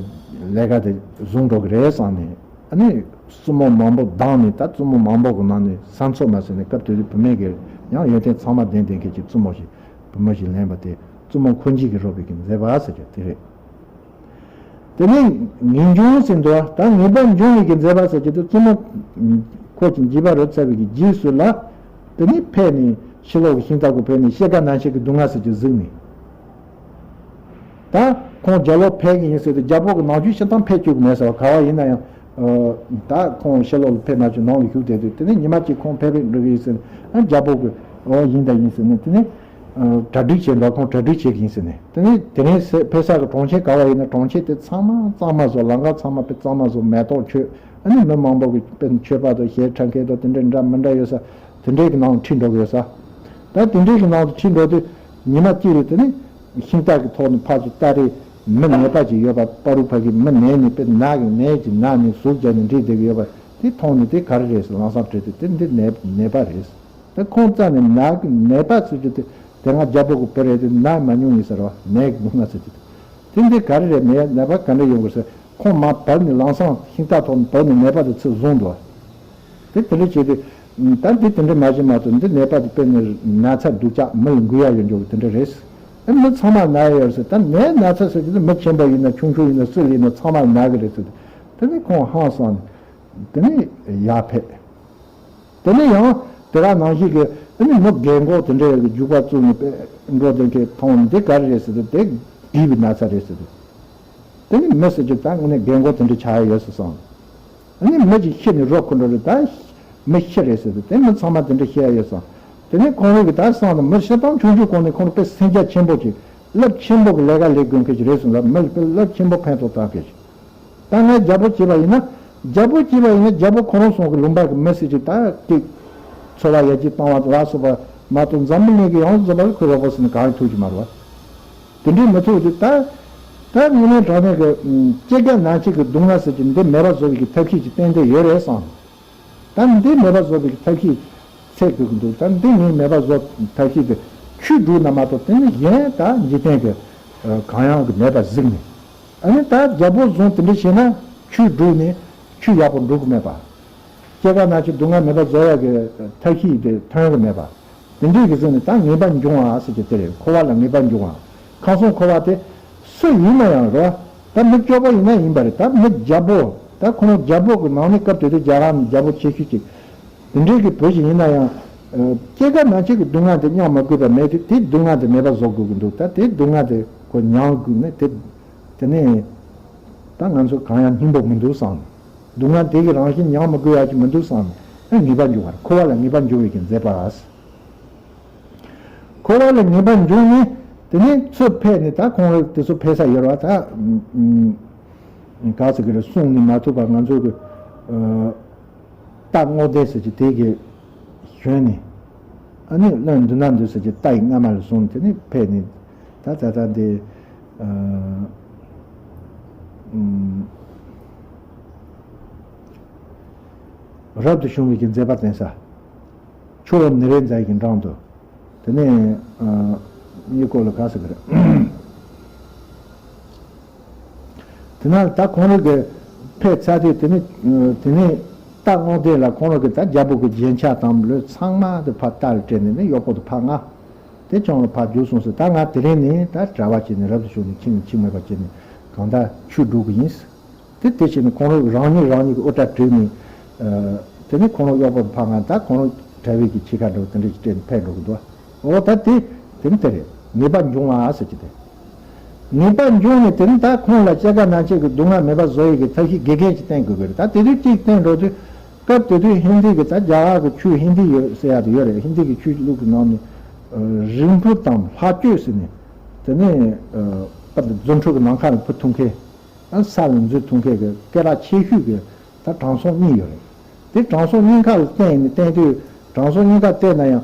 ལས་ཀ་དེ་བཟུང་འགྲོ་གི་རེད་བསམ་ནས། ཨ་ནི་བཙུན་མོ་མང་པོ་བདམས་ནས་ད་བཙུན་མོ་མང་པོ་གི་ནང་ནས་ས་མཚོ་མ་ཟེར་ནས་སྐབས་དེ་དུས་བུད་མེད་ཀྱི་ཡང་ཡོན་ཏན་ཚང་མ་ལྡན་ལྡན་མཁན་གྱི་བཙུན་མོ་ཞིག་བུ་མོ་ཞིག་ལེན་པ་དེ་བཙུན་མོ་འཁོར་འཇིགས་ཀྱི་རོལ་པའི་གི་མཛད་པ་ཟེར་རྒྱུ་དེ་རེད། དེ་ནས་ངེས་འབྱུང་ཟེར་འདུག་ད་ངེས་པ་འབྱུང་བའི་གི་མཛད་པ་ཟེར་རྒྱུ་དེ་བཙུན་མོ་ཁོ་ཀྱི་འཇིགས་པ་རོལ་ཚར་བའི་གི་རྗེས་སུ་ལ་དེ་ནས་ཕེབས་ནས་ཕྱི་ལོགས་ཀྱི་ཤིང་རྟ་གུ་ཕེབས་ནས་སྐྱེ་རྒ་ན་འཆི་གི་སྡུག་བསྔལ་ཟེར་རྒྱུ་གཟིགས་ནས། ད་ཁོང་རྒྱལ་ལོ་ཕེབས་ཀྱི་ཡིན་ཟེར་དུས་རྒྱལ་པོ་གི་ནང་ཆོས་ཤི་སྟངས་ཕེབས་བཅུག་གི་མེད་ཟེར་བ། ག་བ་ཡིན་ན་ཡང་ད་ཁོང་ཕྱི་ལོགས་ལ་ཕེབས་མ་བཅུག་ནང་ལ་བཞུགས་བསྡད་དུས་དེ་ནས་ཉི་མ་གཅིག་ཁོང་ཕེབས་ཕེབས་འགྲོ་གི་ཡིན་ཟེར་ནས་ཨ་རྒྱལ་པོ་གི་འོ་ཡིན་ད་ཡིན་ཟེར་ནས་དེ་ནས་གྲ་སྒྲིག་བྱས་འདུག་ཁོང་གྲ་སྒྲིག་བྱེད་ཀྱི་ཡིན་ཟེར་ནས་དེ་ནས་དེ་རིང་ཕེབས་ས་གི་གྲོང་ཁྱེར་ག་བ་ཡིན་ན་གྲོང་ཁྱེར་དེ་ཚང་མ་གཙང་མ་བཟོ། ལམ་ཁ་ཚང་མ་དཔེ་གཙང་མ་བཟོ། མེ་ཏོག་མཆོད། ཨ་ནི་མི་མང་པོ་གི་དཔེ་མཆོད་པ་དང་ཞལ་ཁྲ་མཁན་དང་དེ་འདྲ་འདྲ་མི་འདྲ་ཡོད་ས་དེ་འདྲའི་གི་ནང་ཁྲིད་འགྲོ་གི་ཡོད་ས། ད་དེ་འདྲའི་གི་ནང་དུ་ཁྲིད་འགྲོ་དུས་ཉི་མ་གཅིག་རེ་དེ་ནི། ཤིང་རྟ་གི་ཐོག་ནས་ཕར་ཚུར་ལྟ་རེས་མི་ནད་པ་ཅིག་ཡོད་པ། པ་རུ་ཕ་གི་མི་ནད་ནས་དཔེ་ནད་ཀྱི་ནད་ཀྱི་ནད་ནས་ཟུག་རྒྱག་ནས་འདྲེས་བསྡད་ཀྱི་ཡོད་པ་དེ་མཐོང་ནས་དེ་ག་རེ་རེད་ཟེར་ལམ་སང་དྲིས་དུས་དེ་འདི་ནད་ནད་པ་རེད། དེ་ཁོང་རྩ་ནས་ནད་ཀྱི་ནད་པ་ཟེར་རྒྱུ་དེ་དེ་སྔ་རྒྱལ་པོ་གི་བུ་རེད་དེ་ནད་མ་མྱོང་ཡིན་ཟེར་བ། ནད་ཀྱི་སྡུག་བསྔལ་ཟེར་རྒྱུ་དེ་དེ་འདི་ག་རེ་རེད། ནད་ནད་པ་ག་འདྲ་ཡོང་གི་ཟེར་ཁོང་མར་བབས་ནས་ལམ་སང་ཤིང་རྟ་ཐོག་ནས་བབས་ནས་ནད་པ་དེ་ཚུར་བཟུང་འདུག་དེ་དེ་འདྲ་བྱས་ཏེ། ད་འདི་དེ་འདྲ་མ་བྱེད་མ་གཏོགས་འདི་ནད་པ་དེ་དཔེ་ནི་ན་ཚ་སྡུག་ཅག་མི་ལ་འགོས་ཡ་ཡོད་འགྱོ་གི་དེ་འདྲ་རེད། ཨ་མི་ཚང་མ་ན་ཡ་ཡོད་ཟེར། ད་ནད་ན་ཚ་ཟེར་གྱི་འདི་མི་ཆེན་པོ་ཡིན་ན་ཆུང་ཆུང་ཡིན་ན་སུ་ལ་ཡིན་ན་ཚང་མ་ལ་ན་གི་རེད་ཟེར། དེ་ནི་ཁོང་ཧང་སངས་ནས་དེ་ནི་ཡར་ཕེབས། དེ་ནི་ཡང་དེ་ག་ནང་བཞིན་གྱི་ཨ་ནི་མི་རྒན་གོག་དེ་འདྲ་ཡོད་གི་རྒྱུག་པ་བཙུགས་ནས་དཔེ་འགྲོ་དེ་འདྲ་མཐོང་ནས་འདི་ག་རེ་རེད་ཟེར་དུས་དེ་སྡིག་པའི་ན་ཚ་རེད་ཟེར་དུས། དེ་ནི་མི་ཟེར་རྒྱུ་ད་དངོས་གནས་རྒན་གོག་དེ་འདྲ་ཆགས་ཡ་ཡོད་ཟེར་སོང་། ཨ་ནི་མི་གཅིག་ཤི་ནས་རོ་ཁུར་འགྲོ་རེད། ད་མི་ཤི་རེད་ཟེར་དུས་དེ་མི་ཚང་མ་དེ་འདྲ་ཤི་ཡ་ཡོད་སོང་། དེ་ནས་ཁོང་རང་གི་ད་སང་ནས་མི་ཤི་སྟངས་ཆུང་ཆུང་གོང་ནས་ཁོང་རང་དཔེ་སེམས་རྒྱ་ཆེན་པོ་ཅིག་རླབས་ཆེན་པོ་གི་ལས་ཀ་ལས་དགོས་མཁན་ཅིག་རེད་གསུངས་ལ། མི་ལ་དཔེ་རླབས་ཆེན་པོ་ཕན་ཐོགས་བཏང་མཁན་ཅིག་ད་ངས་རྒྱལ་པོ་བྱས་པ་ཡིན་ན། རྒྱལ་པོ་བྱས་པ་ཡིན་ན་རྒྱལ་པོ་ཁོ་རང་ཚོ་གི་ལུང་པ་གི་མི་སེར་ཅིག་ད་ཏིག་འཚོ་བ་ཡར་རྒྱས་བཏང་བ་ལ་སོགས་པ་མ་གཏོགས་འཛམ་བུ་གླིང་གི་ཡང་འཛོམས་པ་ལ་ཁོའི་རོགས་པ་ཟེར་ནས་གང་ཡང་ཐུག་གི་མ་རེད་བ། དེ་འདྲའི་མི་ཐུག་དུས་ད། ད་དངོས་གནས་དྲང་གནས་ཀྱི་སྐྱེ་རྒ་ན་འཆི་གི་སྡུག་བསྔལ་ཟེར་གྱི་འདི་མེད་པ་བཟོ་བའི་གི་ཐབས་ཤེས་ཅིག་ཏན་ཏན་ཡོད་རེད་བསམ། ད་འདི་མེད་པ་བཟོ་བའི་གི་ཐབས་ཤེས་འཚོལ་དགོས་ཀྱི་འདུག་ད་འདི་ངས་མེད་པ་བཟོ་ཐབས་ཤེས་དེ་ཆོས་སྒྲུབ་ན་མ་གཏོགས་དེ་ནི་གཞན་ད་འཇིག་རྟེན་གྱི་གང་ཡང་གི་མེད་པ་གཟིགས་ནས། ཨ་ནི་ད་རྒྱལ་པོ་བཟུང་དེ་འདྲ་བྱས་ན་ཆོས་སྒྲུབ་ནས་ཆོས་ཡག་པོ་འགྲུབ་ཀྱི་མེད་པ། སྐྱེ་རྒ་ན་འཆི་སྡུག་བསྔལ་མེད་པ་བཟོ་ཡག་གི་ཐབས་ཤེས་དེ་ཐོན་གྱི་མེད་པ། དེ་འདྲའི་གི་ཟེར་ནས་ད་ངེས་པ་འབྱུང་བ་ཟེར་གྱི་དེ་རེད། འཁོར་བ་ལ་ངེས་པ་འབྱུང་བ། ཁམས་གསུམ་འཁོར་བ་དེ་སུ་ཡིན་ན་ཡང་རེད། ད་མི་སྐྱོ་པོ་ཡིན་ན་ཡིན་པ་རེད། ད་མི་རྒྱལ་པོ། ད་ཁོ་རང་རྒྱལ་པོ་གི་ནང་ནས་སྐབས་དེ་དུས་རྒྱ་གར་ནས་རྒྱལ་པོ་ཆེ་ཤོས་ཅིག་དེ་འདྲའི་གི་བུ་ཞིག་ཡིན་ན་ཡང་། སྐྱེ་རྒ་ན་འཆི་གི་སྡུག་བསྔལ་དེ་མྱང་མ་དགོས་པ་མེད་དུས་དེ་སྡུག་བསྔལ་དེ་མེད་པ་བཟོ་དགོས་ཀྱི་འདུག་ད་དེ་སྡུག་བསྔལ་དེ་ཁོ་མྱང་དགོས་ནས་དེ། དེ་ནས་ད་ང་ཚོ་གང་ཡང་སྙིང་པོ་མི་འདུག་བསམ། སྡུག་བསྔལ་དེ་གི་རང་བཞིན་མྱང་མི་དགོས་ཡ་ཅིག་མི་འདུག་བསམ། ཨ་ངེས་པ་འབྱུང་བ་རེད། འཁོར་བ་ལ་ངེས་པ་འབྱུང་བའི་གི་མཛད་པ། འཁོར་བ་ལ་ངེས་པ་འབྱུང་ནས་དེ་ནས་ཚུར་ཕེབས་ནས་ད་ཁོང་རང་དེ་ཚོ་ཕེབས་ས་ཡོད་རེད་བ། ད་ག་ཟེར་གི་རེད། གསུང་ནས་མ་ཐུབ་པ་ང་ཚོ་གི་རྟ་རྔོག་སྡེ་ཟེར་གྱི་དེ་གི་ཞོན་ནས། ཨ་ནི་བློན་འདི་ན་འདི་ཟེར་གྱི་རྟ་ཡི་རྔ་མ་ལ་བཟུང་དེ་ནས་ཕེབས་ནས་ད་ད་ད་འདི་རབ་ཏུ་བྱུང་བའི་གི་མཛད་པ་བསྟན་ས། ཆུ་བོ་ནཻ་རཉྫ་ཡི་གི་འགྲམ་དུ། དེ་ནས་ཨ་གཉིས་སྐོར་ལ་ག་ཟེར་གི་རེད། དེ་ན་ད་ཁོང་རང་གི་ཕེབས་ཚར་དུས་དེ་ནས་དེ་ནས་རྟ་རྔོག་སྡེ་ལ་ཁོང་རང་གི་ད་རྒྱལ་པོ་གི་རྒྱན་ཆ་དང་ལོས་ཚང་མ་དེ་ཕར་རྟ་ལ་སྤྲད་ནས་ནི་གཡོག་པོ་དེ་ཕར་མངགས། དེ་ཁྱོད་རང་ཕར་རྒྱུགས་སོང་ཟེར། ད་ང་དེ་རིང་ནས་ད་གྲྭ་པ་བྱས་ནས་རབ་ཏུ་བྱུང་ནས་ཁྱིམ་ནས་ཁྱིམ་མེད་པ་བྱས་ནས་གང་ལྟར་ཆོས་སྒྲུབ་གི་ཡིན། དེ་དེ་བྱས་ནས་ཁོང་རང་རང་ཉིད་རང་ཉིད་ཀྱི་དབུ་སྐྲ་བྲེགས་ནས། ཨ་དེ་ནས་ཁོང་རང་གཡོག་པོ་ཕར་མངགས། ད་ཁོང་རང་གྲྭ་པའི་གི་ཕྱེད་ཀ་འདྲ་བོ་དེ་འདྲ་ཞིག་སྤྲད་ནས་ཕེབས་འགྲོ་གི་འདུག་འོ་ད་དེ་ དེ་ནི་དེ་རེད། ངེས་པ་འབྱུང་བ་ཟེར་གྱི་དེ། ངེས་པ་འབྱུང་ནས་དེ་ནི་ད་ཁོང་ལ་སྐྱེ་རྒ་ན་འཆི་གི་སྡུག་བསྔལ་མེད་པ་བཟོ་ཡི་གི་ཐབས་ཤེས་དགེ་རྒན་ཅིག་བསྟེན་དགོས་ཀྱི་རེད། ད་དེ་དུས་གཅིག་བསྟེན་འགྲོ་དུས། སྐབས་དེ་དུས་ཧིན་དི་གི་ད་རྒྱ་གར་གི་ཆོས་ཧིན་དི་ཡོད་ཟེར་ཡ་དེ་ཡོད་རེད། ཧིན་དི་གི་ཆོས་ལུགས་ཀྱི་ནང་ནས་རིགས་འཕྲུལ་དང་ལྷ་གཅོད་ཟེར་ནས། དེ་ནས་པར་དུ་རྫུ་འཕྲུལ་གྱི་ནམ་མཁའ་ལ་འཕུར་ཐུབ་མཁན། ས་ལ་འཛུལ་ཐུབ་མཁན་གྱི་སྐད་གྲགས་ཆེ་ཤོས་ཀྱི་ད་དྲང་སྲོང་གཉིས་ཡོད་རེད། དེ་དྲང་སྲོང་གཉིས་ཀ་ལ་བསྟེན་ནས་བསྟེན་དུས། དྲང་སྲོང་གཉིས་ཀ་བསྟེན་ན་ཡང་།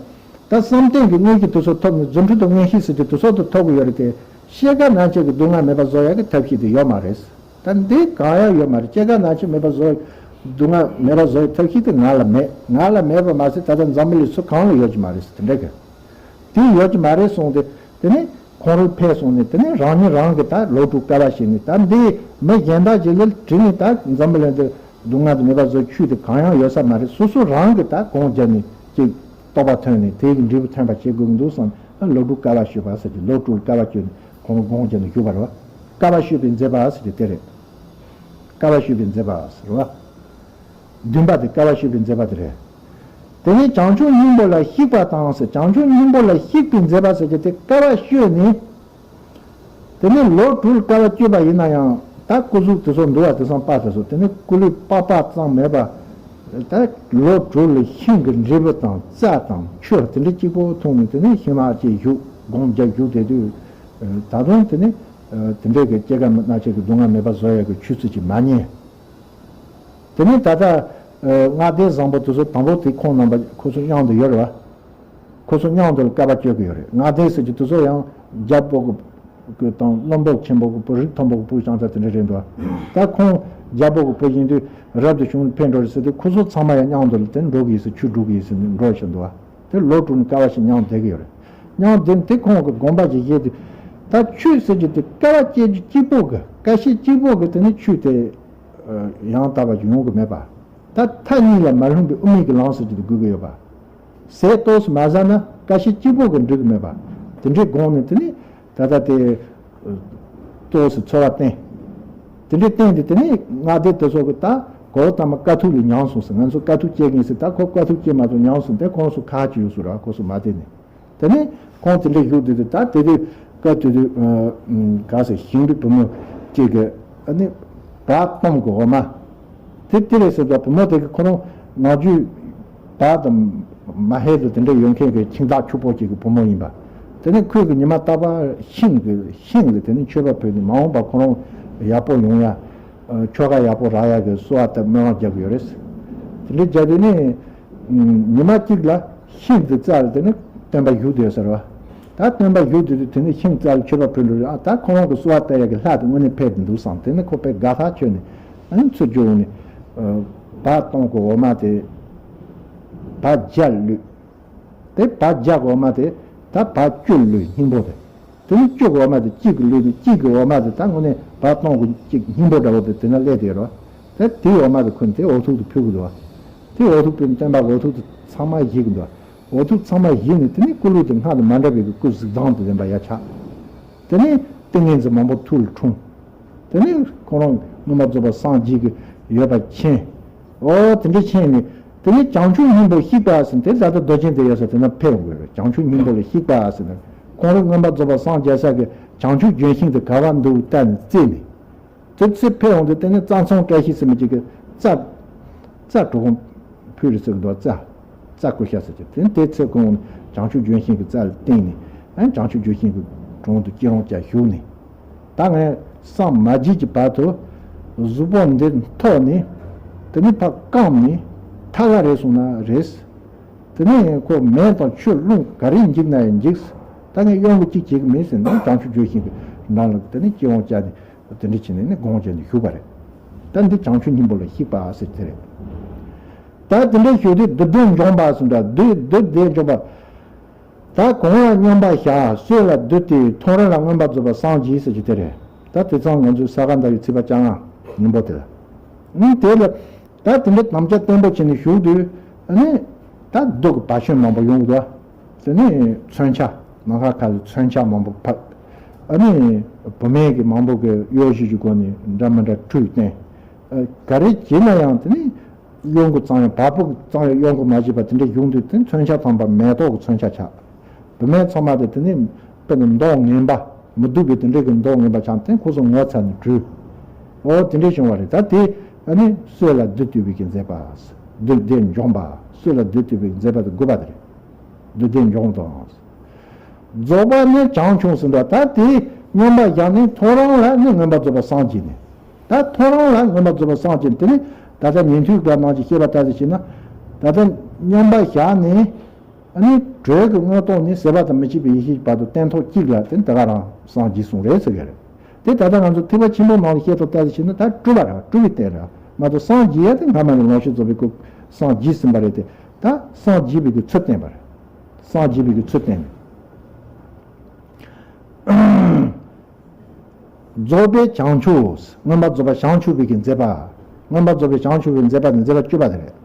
ད་བསམ་གཏན་གྱི་དངོས་ཀྱི་དུས་སུ་ཐོབ་ནས། རྫུ་འཕྲུལ་དང་མངོན་ཤེས་ཟེར་གྱི་དུས་སུ་ཐོབ་ཀྱི་ཡོད་རེད་དེ། སྐྱེ་རྒ་ན་འཆི་གི་སྡུག་བསྔལ་མེད་པ་བཟོ་ཡག་གི་ཐབས་ཤེས་དེ་ཡོད་མ་རེད། ད་འདི་གང་ཡང་ཡོད་མ་རེད། སྐྱེ་རྒ་ན་འཆི་མེད་པ་བཟོ། སྡུག་བསྔལ་མེད་པ་བཟོ་བའི་ཐབས་ཤེས་དེ་ང་ལ་མེད། ང་ལ་མེད་པ་མ་ཟད། ད་ལྟ་འཛམ་བུ་གླིང་སུ་གང་ལ་ཡོད་ཀྱི་མ་རེད་ཟེར། དེ་འདྲ་གི། དེ་ཡོད་ཀྱི་མ་རེད་གསུངས་ཏེ། དེ་ནས་ཁོང་རང་ཕེབས་སོང་ནས། དེ་ནས་རང་ཉིད་རང་གིས་ད་ལོ་དྲུག་དཀའ་བ་སྤྱད་ནས། ད་འདི་མི་གཞན་དག་ཅིག་ལ་དྲིས་ནས། ད་འཛམ་བུ་གླིང་འདི་སྡུག་བསྔལ་དེ་མེད་པ་བཟོ་ཆོས་དེ་གང་ཡང་ཡོད་ས་མ་རེད། སོ་སོ་རང་གིས་ད་སྒོམ་བརྒྱབ་ནས་ཅིག་རྟོགས་པ་ཐོན་ནས་དེ་གི་འབྲས་བུ་ཐོན་པ་བྱེད་དགོས་ཀྱི་འདུག་བསམ། ད་ལོ་དྲུག་དཀའ་བ་སྤྱོད་པ་ཟེར་གྱི། ལོ་དྲུག་དཀའ་བ་སྤྱོད་ནས་ཁོང་རང་སྒོམ་བརྒྱབ་ནས་བཞུགས་པ་རེད་བ། དཀའ་བ་སྤྱོད་པའི་མཛད་པ་ཟེར་གྱི་དེ་རེད། དཀའ་བ་སྤྱོད་པའི་མཛད་པ་ཟེར་བ། བདུན་པ་དེ་དཀའ་བ་སྤྱོད་པའི་མཛད་པ་དེ་རེད། དེ་ནས་བྱང་ཆུབ་སྙིང་པོ་ལ་གཤེགས་པ་དང་ཟེར། བྱང་ཆུབ་སྙིང་པོ་ལ་གཤེགས་པའི་མཛད་པ་ཟེར་གྱི་དེ་དཀའ་བ་སྤྱོད་ནས། དེ་ནས་ལོ་དྲུག་དཀའ་བ་སྤྱོད་པ་ཡིན་ན་ཡང་། ད་སྐུ་གཟུགས་དེ་ཚོ་འདུལ་བ་དེང་སང་པ་དེ་ཚོ། དེ་ནས་སྐུ་ལུས་པགས་པ་ཙམ་མེད་པ། ད་ལོ་དྲུག་ལ་ཤིང་གི་འབྲས་བུ་དང་རྩྭ་དང་ཆུ་དེ་འདྲ་གཅིག་པོ་འཐུང་ནས། དེ་ནས་ཤིང་ནགས་ཅིག་བཞུགས། སྒོམ་རྒྱབ་བཞུགས་བསྡད་དུས། ད་དུང་དེ་ནས་དེ་འདྲའི་གི་སྐྱེ་རྒ་ན་འཆི་གི་སྡུག་བསྔལ་མེད་པ་བཟོ་ཡག་གི་ཆོས་ཚུལ་ཅིག་མ་རྙེད། དེ་ནས་ད་ལྟ་ལྔ་སྡེ་བཟང་པོ་དེ་ཚོ་དང་པོ་དེ་ཁོང་རྣམ་པ་ཁོ་ཚོ་མཉམ་དུ་ཡོད་རེད་བ། ཁོ་ཚོ་མཉམ་དུ་ལ་དཀའ་བ་སྤྱོད་ཀྱི་ཡོད་རེད། ལྔ་སྡེ་ཟེར་གྱི་དེ་ཚོ་ཡང་རྒྱལ་པོ་གི་གི་དང་བློན་པོ་ཆེན་པོ་གི་བུ། རིགས་མཐོན་པོ་གི་བུ་ཅང་ཙ་དེ་འདྲ་རེད་འདུག་བ། ད་ཁོང་རྒྱལ་པོ་གི་བུ་ཡིན་དུས་རབ་ཏུ་བྱུང་ཕེབས་འགྲོ་རེད་ཟེར་དུས། ཁོ་ཚོ་ཚང་མ་ཡང་མཉམ་དུ་ལ་དེ་འགྲོ་གི་ཡིན་ཟེར། ཆོས་སྒྲུབ་ཀྱི་ཡིན་ཟེར་ནས་འགྲོ་བཞིན་འདུག་བ། དེ་ལོ་དྲུག་ནས་དཀའ་བ་ཞིག་མཉམ་བསྡད་ཀྱི་ཡོད་རེད། མཉམ་བསྡད་དེ་ཁོང་གི་དགོངས་པ་ཞིག་བཞེས་དུས། ད་ཆོས་ཟེར་གྱི་དེ་དཀའ་བ་སྤྱད་རྒྱུ་གཅིག་པོ་གི། དཀའ་སྤྱད་གཅིག་པོ་གི་དེ་ནི་ཆོས་དེ་ཡང་དག་པ་ཞིག་ཡོང་གི་མེད་པ། ད་མཐའ་གཉིས་ལ་མ་ལྷུང་པའི་དབུ་མའི་གི་ལམ་ཟེར་གྱི་དེ་དགོས་ཀྱི་ཡོད་པ། ཟས་ཏོག་ཙམ་མ་ཟ་ན་དཀའ་སྤྱད་གཅིག་པོ་གི་འགྲིག་གི་མེད་པ། དེ་འདྲའི་དགོངས་ནས། དེ་ནི་ད་ལྟ་དེ་ཏོག་ཙམ་འཚོ་བ་བརྟེན། དེ་འདྲའི་བརྟེན་ཏེ། དེ་ནས་ལྔ་སྡེ་དེ་ཚོ་གི་ད་གོ་བ་དང་པོ་དཀའ་ཐུབ་ལ་མྱངས་སོང་ཟེར། ང་ཚོ་དཀའ་ཐུབ་སྐྱེ་གིན་ཟེར། ད་ཁོ་དཀའ་ཐུབ་སྐྱེ་མ་ཐུབ་མྱངས་སོང་། དེ་ཁོང་ཚོ་ཁག་ཅིག་ཡོད་སོང་ར། ཁོ་ཚོ་མ་བསྡད་ནས། དེ་ནས་ཁོང་དེ་འདྲ་བཞུགས་བསྡད་དུས། ད་དེ་དུས་སྐབས་དེ་དུས་ག་ཟེར། ཞིང་པའི་བུ་མོ་གཅིག་གིས་ཨ་ནི་བག་སྟོང་གི་འོ་མ། དེ་དེ་རེད་ཟེར་དུས། བུ་མོ་དེ་གིས་ཁོ་རང་ནམ་རྒྱུན་བག་དང་མ་ཧེ་དང་དེ་འདྲ་ཡོད་མཁན་གྱི་ཁྱིམ་བདག་ཕྱུག་པོ་ཅིག་གི་བུ་མོ་ཡིན་པ། དེ་ནས་ཁོས་གི་ཉི་མ་རྟག་པར་ཤིང་གི་ཤིང་ལ་དེ་ནས་མཆོད་པ་ཕུལ་ནས། མ་འོངས་པར་ཁོ་རང་ཡག་པོ་ཡོང་ཡ། ཆོ་ག་ཡག་པོ་རག་ཡག་གི་གསོལ་བ་དང་སྨོན་ལམ་རྒྱག་གི་ཡོད་རེད། དེ་འདྲ་བྱས་དུས་ནས་ཉི་མ་གཅིག་ལ་ཤིང་དེ་རྩ་ལ་དེ་ནས་སྟོན་པ་བཞུགས་བསྡད་ཟེར་བ། ད་སྟོན་པ་བཞུགས་བསྡད་དུས། དེ་ནས་ཤིང་རྩ་ལ་མཆོད་པ་ཕུལ་འགྲོ་རེད། ཨ། ད་ཁོ་རང་གི་གསོལ་བ་བཏབ་ཡག་གི་ལྷ་དེ་དངོས་གནས་ཕེབས་བསྡད་འདུག་བསམ། དེ་ནས་ཁོ་དཔེ་དགའ་ཐག་ཆོད་ནས། ཨ་ནི་ཚུར་རྒྱུགས་ནས་བག་སྟོང་གི་འོ་མ་དེ། བག་བརྒྱ་བླུགས། དེ་བག་བརྒྱ་གི་འོ་མ་དེ་ད་བག་བཅུ་བླུགས། སྙིང་པོ་དེ། དེ་ནས་བཅུ་གི་འོ་མ་དེ། གཅིག་གི་བླུགས་ནས། གཅིག་གི་འོ་མ་དེ་ད་དངོས་གནས་བག་སྟོང་གི་གཅིག་སྙིང་པོ་འདྲ་བོ་དེ་དེ་ན་སླེབས་བསྡད་རོ། དེ་དེའི་འོ་མ་དེ་ཁུར་ནས་དེ་འོ་ཐུག་དེ་ཕུལ་གི་འདུག་བ། དེ་འོ་ཐུག་ཕུལ་ནས་སྟོན་པ་གིས་འོ་ཐུག་དེ་ཚང་མ་བཞེས་གི་འདུག་བ། འོ་ཐུག་ཚང་མ་བཞེས་ནས། དེ་ནས་སྐུ་ལུས་དེ་སྔར་དང་མ་འདྲ་བའི་གི་སྐུ་གཟི་མདངས་དང་ལྡན་པ་ཡར་ཆགས། དེ་ནས་ཏིང་ངེ་འཛིན་མང་པོ་ཐུགས་ལ་འཁྲུངས། དེ་ནས་ཁོ་རང་མངོན་པར་རྫོགས་པར་སངས་རྒྱས་ཀྱི་ཡོད་པ་མཁྱེན། འོ། དེ་འདྲ་མཁྱེན་ནས། དེ་ནས་བྱང་ཆུབ་སྙིང་པོ་གཤེགས་པ་ཟེར་དེ། ད་ལྟ་རྡོ་རྗེ་གདན་ཡོད་ས་དེ་ན་ཕེབས་འོང་གི་རེད། བྱང་ཆུབ་སྙིང་པོ་ལ་གཤེགས་པ་ཟེར་ན། ཁོང་རང་མངོན་པར་རྫོགས་པར་སངས་རྒྱས་ས་གི་བྱང་ཆུབ་ལྗོན་ཤིང་དེ་ག་བ་འདུག་བལྟས་ནས་བཙལ་ནས། དེ་ཚེ་ཕེབས་འོང་དུས། དེ་ནས་རྩྭ་ཚང་བཀྲ་ཤིས་ཟེར་མི་གཅིག་གིས་རྩྭ་རྩྭ་གྲོ་གུང་ཕུལ་རེད་ཟེར་གི་འདུག་རྩྭ་རྩྭ་བསྐུར་ཤག་ཟེར་གྱི། དེ་ནས་དེ་ཚེ་ཁོང་བྱང་ཆུབ་ལྗོན་ཤིང་གི་རྩ་ལ་བརྟེན་ནས། ཨ། བྱང་ཆུབ་ལྗོན་ཤིང་གི་དྲུང་དུ་སྐྱིད་ལོང་བྱས་བཞུགས་ནས། ད་ངས་སངས་མ་རྒྱས་ཀྱི་བར་དུ་གཟུགས་པོ་འདི་འཐོར་ནས། དེ་ནས་ཕར་སྐམ་ནས་ཐལ་བ་རེད་སོང་ན་རེད། དེ་ནས་ཁོ་མེ་དང་ཆུ་རླུང་ག་རེ་འཇིགས་ན་ཡང་འཇིགས། ད་ངས་གཡོ་འགུལ་གཅིག་བྱེད་ཀྱི་མིན་ཟེར་ནས། བྱང་ཆུབ་ལྗོན་ཤིང་གི་ནང་ལ་དེ་ནས་སྐྱིད་ལོང་བྱས་ནས། དེ་འདྲ་བྱས་ནས་ནི་སྒོམ་བྱས་ནས་བཞུགས་པ་རེད། ད་འདི་བྱང་ཆུབ་སྙིང་པོ་ལ་གཤེགས་པ་ཟེར་དེ་རེད། ད་དེ་འདྲ་བཞུགས་དུས་བདུད་སྡེ་འཇོམས་པ་ཟེར་འདྲ། བདུད་བདུད་སྡེ་འཇོམས་པ། ད་གང་ལ་མཉམ་པར་བཞག་སྲོད་ལ་བདུད་དེ་མཐོང་རིང་ལ་མངོན་པར་རྫོགས་པར་སངས་རྒྱས་ཟེར་རྒྱུ་དེ་རེད། ད་དེ་ཚང་ང་ཚོའི་ས་ག་ཟླ་བའི་ཚེས་པ་བཅོ་ལྔ་ཉིན་པོ་དེ་ལ། ཨང་། དེ་ལ་ད་དེ་འདྲ་དམ་བཅའ་བརྟན་པོ་བྱས་ནས་བཞུགས་དུས། ཨ་ནི་ད་བདུད་ཀྱི་བ་ཤོན་མང་པོ་ཡོང་གི་འདུག་དེ་ནས་མཚོན་ཆ། ནམ་མཁའ་ཁ་ལ་མཚོན་ཆ་མང་པོ་ཕབ། ཨ་ནི་བུད་མེད་ཀྱི་མང་པོ་གི་གཡོ་བྱེད་ཀྱི་སྒོ་ནས་འདྲ་མི་འདྲ་ཁྲུས་བསྟན། ཨ། ག་རེ་བྱས་ན་ཡང་དེ་ནི་གཡོ་འགུལ་ཙམ་ཡང་། བ་སྤུ་ཙམ་ཡང་གཡོ་འགུལ་མ་བྱས་པ་དེ་འདྲ་བཞུགས་དུས། དེ་མཚོན་ཆ་ཚང་པ་མེ་ཏོག་གི་མཚོན་ཆ་ཆགས། བུད་མེད་ཚང་མ་དེ་དེ་ནི་དཔེར་ན་མདོག་ངན་པ། མི་སྡུག་པའི་དེ་འདྲའི་གི་མདོག་ངན་པ་ཆགས་དེ་ཁོ་ཚོ་ངོ་ཚ་ནས་བྲོས། འོ་དེ་འདྲའི་བྱུང་བ་རེད། ད་དེ་ཨ་ནི་སྲོད་ལ་བདུད་བཏུལ་བའི་གི་མཛད་པ། བདུད་སྡེ་འཇོམས་པ། སྲོད་ལ་བདུད་བཏུལ་བའི་མཛད་པ་དེ་དགུ་པ་དེ་རེད། བདུད་སྡེ་འཇོམས་དང་། རྫོགས་པ་ནི་བྱང་ཆུབ་ཟིན་པ། ད་དེ་མངོན་པར་བཞག་ནས་ཐོ་རངས་ལ་ནི་མངོན་པར་རྫོགས་པར་སངས་རྒྱས་ནས། ད་ཐོ་རངས་ལ་མངོན་པར་རྫོགས་པར་སངས་རྒྱས་ནས། དེ་ནི་ད་ལྟ་ཉན་ཐོས་ཀྱི་ནང་གི་བཤད་པ་ལྟར་དུ་བྱས་ན། ད་ལྟ་མངོན་པར་བཞག་ནས། ཨ་ནི་དྲོད་ཀྱི་མངོན་རྟོགས་ནས་ཟད་པ་དང་མི་ཕྱེད་པའི་ཡེ་ཤེས་ཀྱི་བར་དུ་སྟན་ཐོག་གཅིག་ལ་དེ་ད་ག་རང་སངས་རྒྱས་གསུངས་རེད་ཟེར་གྱི་རེད། དེ་ད་ལྟ་ང་ཚོ་ཐེག་པ་ཆེན་པོའི་ནང་ལ་བཤད་ཐོག་ལྟ་ཞིག་ན་ད་སྤྲུལ་པ་རེད། སྤྲུལ་པའི་རྟེན་རེད་མ་གཏོགས་སངས་རྒྱས་ཡ་དེ་སྔ་མ་ནས་ལོངས་སྤྱོད་རྫོགས་པའི་སྐུ་སངས་རྒྱས་ཟིན་པ་རེད་དེ། ད་སངས་རྒྱས་པའི་གི་ཚུལ་བསྟན་པ་རེད། སངས་རྒྱས་པའི་གི་ཚུལ་བསྟན་ནས། རྫོགས་པའི་བྱང་ཆུབ། མངོན་པར་རྫོགས་པ་བྱང་ཆུབ་པའི་གི་མཛད་པ། མངོན་པར་རྫོགས་པའི་བྱང་ཆུབ་པའི་མཛད་པ་ནི་མཛད་པ་བཅུ་པ་དེ་རེད།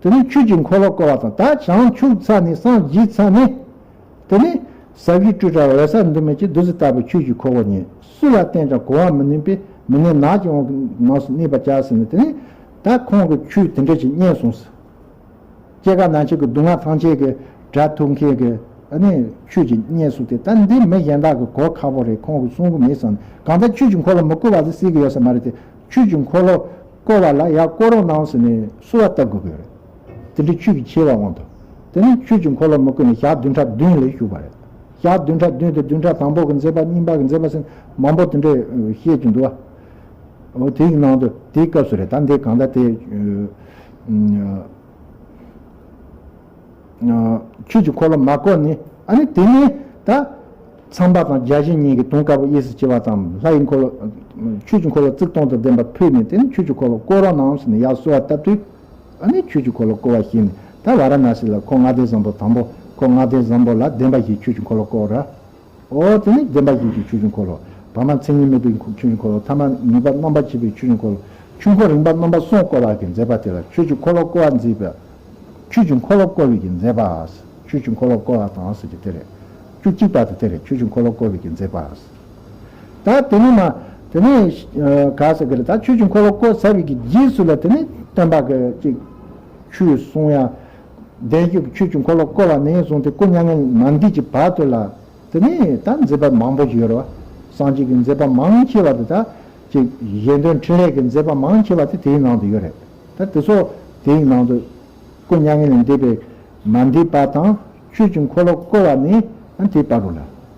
དེ་ནི་ཆོས་ཀྱི་འཁོར་ལོ་བསྐོར་བ་དང་། ད་བྱང་ཆུབ་ཚར་ནས་སངས་རྒྱས་ཚར་ནས། དེ་ནི་ཟབ་ཞི་སྤྲོས་བྲལ་འོད་གསལ་འདུ་མི་བྱེད་བདུད་རྩི་ལྟ་བུའི་ཆོས་ཀྱི་འཁོར་ལོ་ཉིད་སུ་ལ་བསྟན་ཀྱང་གོ་བ་མི་ནུས་པས། མི་ནུས་ནག་གི་དབང་གིས་ནགས་སུ་གནས་པར་བྱ་ཟེར་ནས། དེ་ནི་ད་ཁོང་གི་ཆོས་དེ་འདྲ་ཞིག་རྙེད་སོང་ཟེར། སྐྱེ་རྒ་ན་འཆི་གི་སྡུག་བསྔལ་ཐམས་ཅད་ཀྱི་དགྲ་ཐུབ་མཁན་གྱི་ཨ་ནི་ཆོས་ཀྱི་གནས་སུ་དེ་ད་འདི་མི་གཞན་དག་གི་གོ་ཁག་པོ་རེད། ཁོང་གིས་གསུང་གི་མེད་བསམ། གང་ལྟར་ཆོས་ཀྱི་འཁོར་ལོ་མི་བསྐོར་བ་དེ་སྲིད་ཀྱི་ཡོད་ས་མ་རེད་དེ། ཆོས་ཀྱི་འཁོར་ལོ་བསྐོར་བ་ལ་ཡར་བསྐོར་རོགས་གནང་ཟེར་ནས་གསོལ་བ་བཏབ་དགོས་ཀྱི་རེད། དེ་འདྲའི་ཆོས་ཀྱི་ཆེ་བ་དབང་དུ། དེ་ནི་ཆོས་ཀྱི་འཁོར་ལོ་མི་བསྐོར་ནས་ཞག་བདུན་ཕྲག་བདུན་ལ་བཞུགས་པ་རེད། ཞག་བདུན་ཕྲག་བདུན་དེ་བདུན་ཕྲག་དང་པོ་གི་མཛད་པ། གཉིས་པ་གི་མཛད་པ་ཟེར་མང་པོ་དེ་འདྲ་བཤད་ཀྱི་འདུག་བ། འོ་དེའི་ནང་དུ་དེའི་སྐབས་སུ་རེད། ད་འདི་གང་ལྟར་དེ། ཆོས་ཀྱི་འཁོར་ལོ་མ་བསྐོར་ནས། ཨ་ནི་དེ་ནས་ད་ཚངས་པ་དང་བརྒྱ་བྱིན་གཉིས་ཀྱིས་དུང་དཀར་པོ་གཡས་སུ་བྱེད་པ་དང་། ལྷ་ཡི་འཁོར་ལོ། ཆོས་ཀྱི་འཁོར་ལོ་གཙུག་ཏོར་དང་ལྡན་པ་ཕུལ་ནས། དེ་ནས་ཆོས་ཀྱི་འཁོར་ལོ་བསྐོར་རོགས་གནང་ཟེར་ནས་ཡར་གསོལ་བ་བཏབ་དུས། ཨ་ནི་ཆོས་ཀྱི་འཁོར་ལོ་བསྐོར་བ་ཞིག་ནས། ད་ཝཱ་ར་ཎཱ་སི་ལ་ཁོ་ལྔ་སྡེ་བཟང་པོ་དང་པོ། ཁོ་ལྔ་སྡེ་བཟང་པོ་ལ་བདེན་པ་བཞིའི་ཆོས་ཀྱི་འཁོར་ལོ་བསྐོར་ར། འོ་དེ་ནི་བདེན་པ་བཞི་གི་ཆོས་ཀྱི་འཁོར་ལོ། བར་མ་མཚན་ཉིད་མེད་པའི་ཆོས་ཀྱི་འཁོར་ལོ། ཐ་མ་ནུས་པ་རྣམ་པར་ཕྱེ་བའི་ཆོས་ཀྱི་འཁོར་ལོ། ཆོས་འཁོར་རིམ་པ་རྣམ་པ་གསུམ་བསྐོར་བ་གི་མཛད་པ་དེ་ལ་ཆོས་ཀྱི་འཁོར་ལོ་བསྐོར་བ་མཛད་པ། ཆོས་ཀྱི་འཁོར་ལོ་བསྐོར་བའི་གི་མཛད་པ། ཆོས་ཀྱི་འཁོར་ལོ་བསྐོར་བ་དང་ཟེར་གྱི་དེ་རེད། བཅུ་གཅིག་པ་དེ་དེ་རེད། ཆོས་ཀྱི་འཁོར་ལོ་བསྐོར་བའི་གི་མཛད་པ། ད་དེ་ནི་མ། དེ་ནི་ག་ཟེར་གི་རེད། ད་ཆོས་ཀྱི་འཁོར་ལོ་བསྐོར་ཚར་བའི་གི་རྗེས་སུ་ལ་དེ་ནི་སྟོན་པ་གི་ཅིག་ཆོས་གསུང་ཡ། བདེན་བཞི་གི་ཆོས་ཀྱི་འཁོར་ལོ་བསྐོར་བ་ནས་བཟུང་སྟེ་སྐུ་མྱ་ངན་མ་འདས་ཀྱི་བར་དུ་ལ། དེ་ནས་ད་མཛད་པ་མང་པོ་ཞིག་ཡོད་རེད་བ། སངས་རྒྱས་ཀྱི་མཛད་པ་མང་ཆེ་བ་དེ་ད་ཅིག་གཞན་དོན་འཕྲིན་ལས་ཀྱི་མཛད་པ་མང་ཆེ་བ་དེ་དེའི་ནང་དུ་ཡོད་རེད། ད་དེ་ཚོ་དེའི་ནང་དུ་སྐུ་མྱ་ངན་ལས་འདས་པའི་མ་འདས་པ་དང་། ཆོས་ཀྱི་འཁོར་ལོ་བསྐོར་བ་ནས་ཨ་དེའི་བར་དུ་ལ།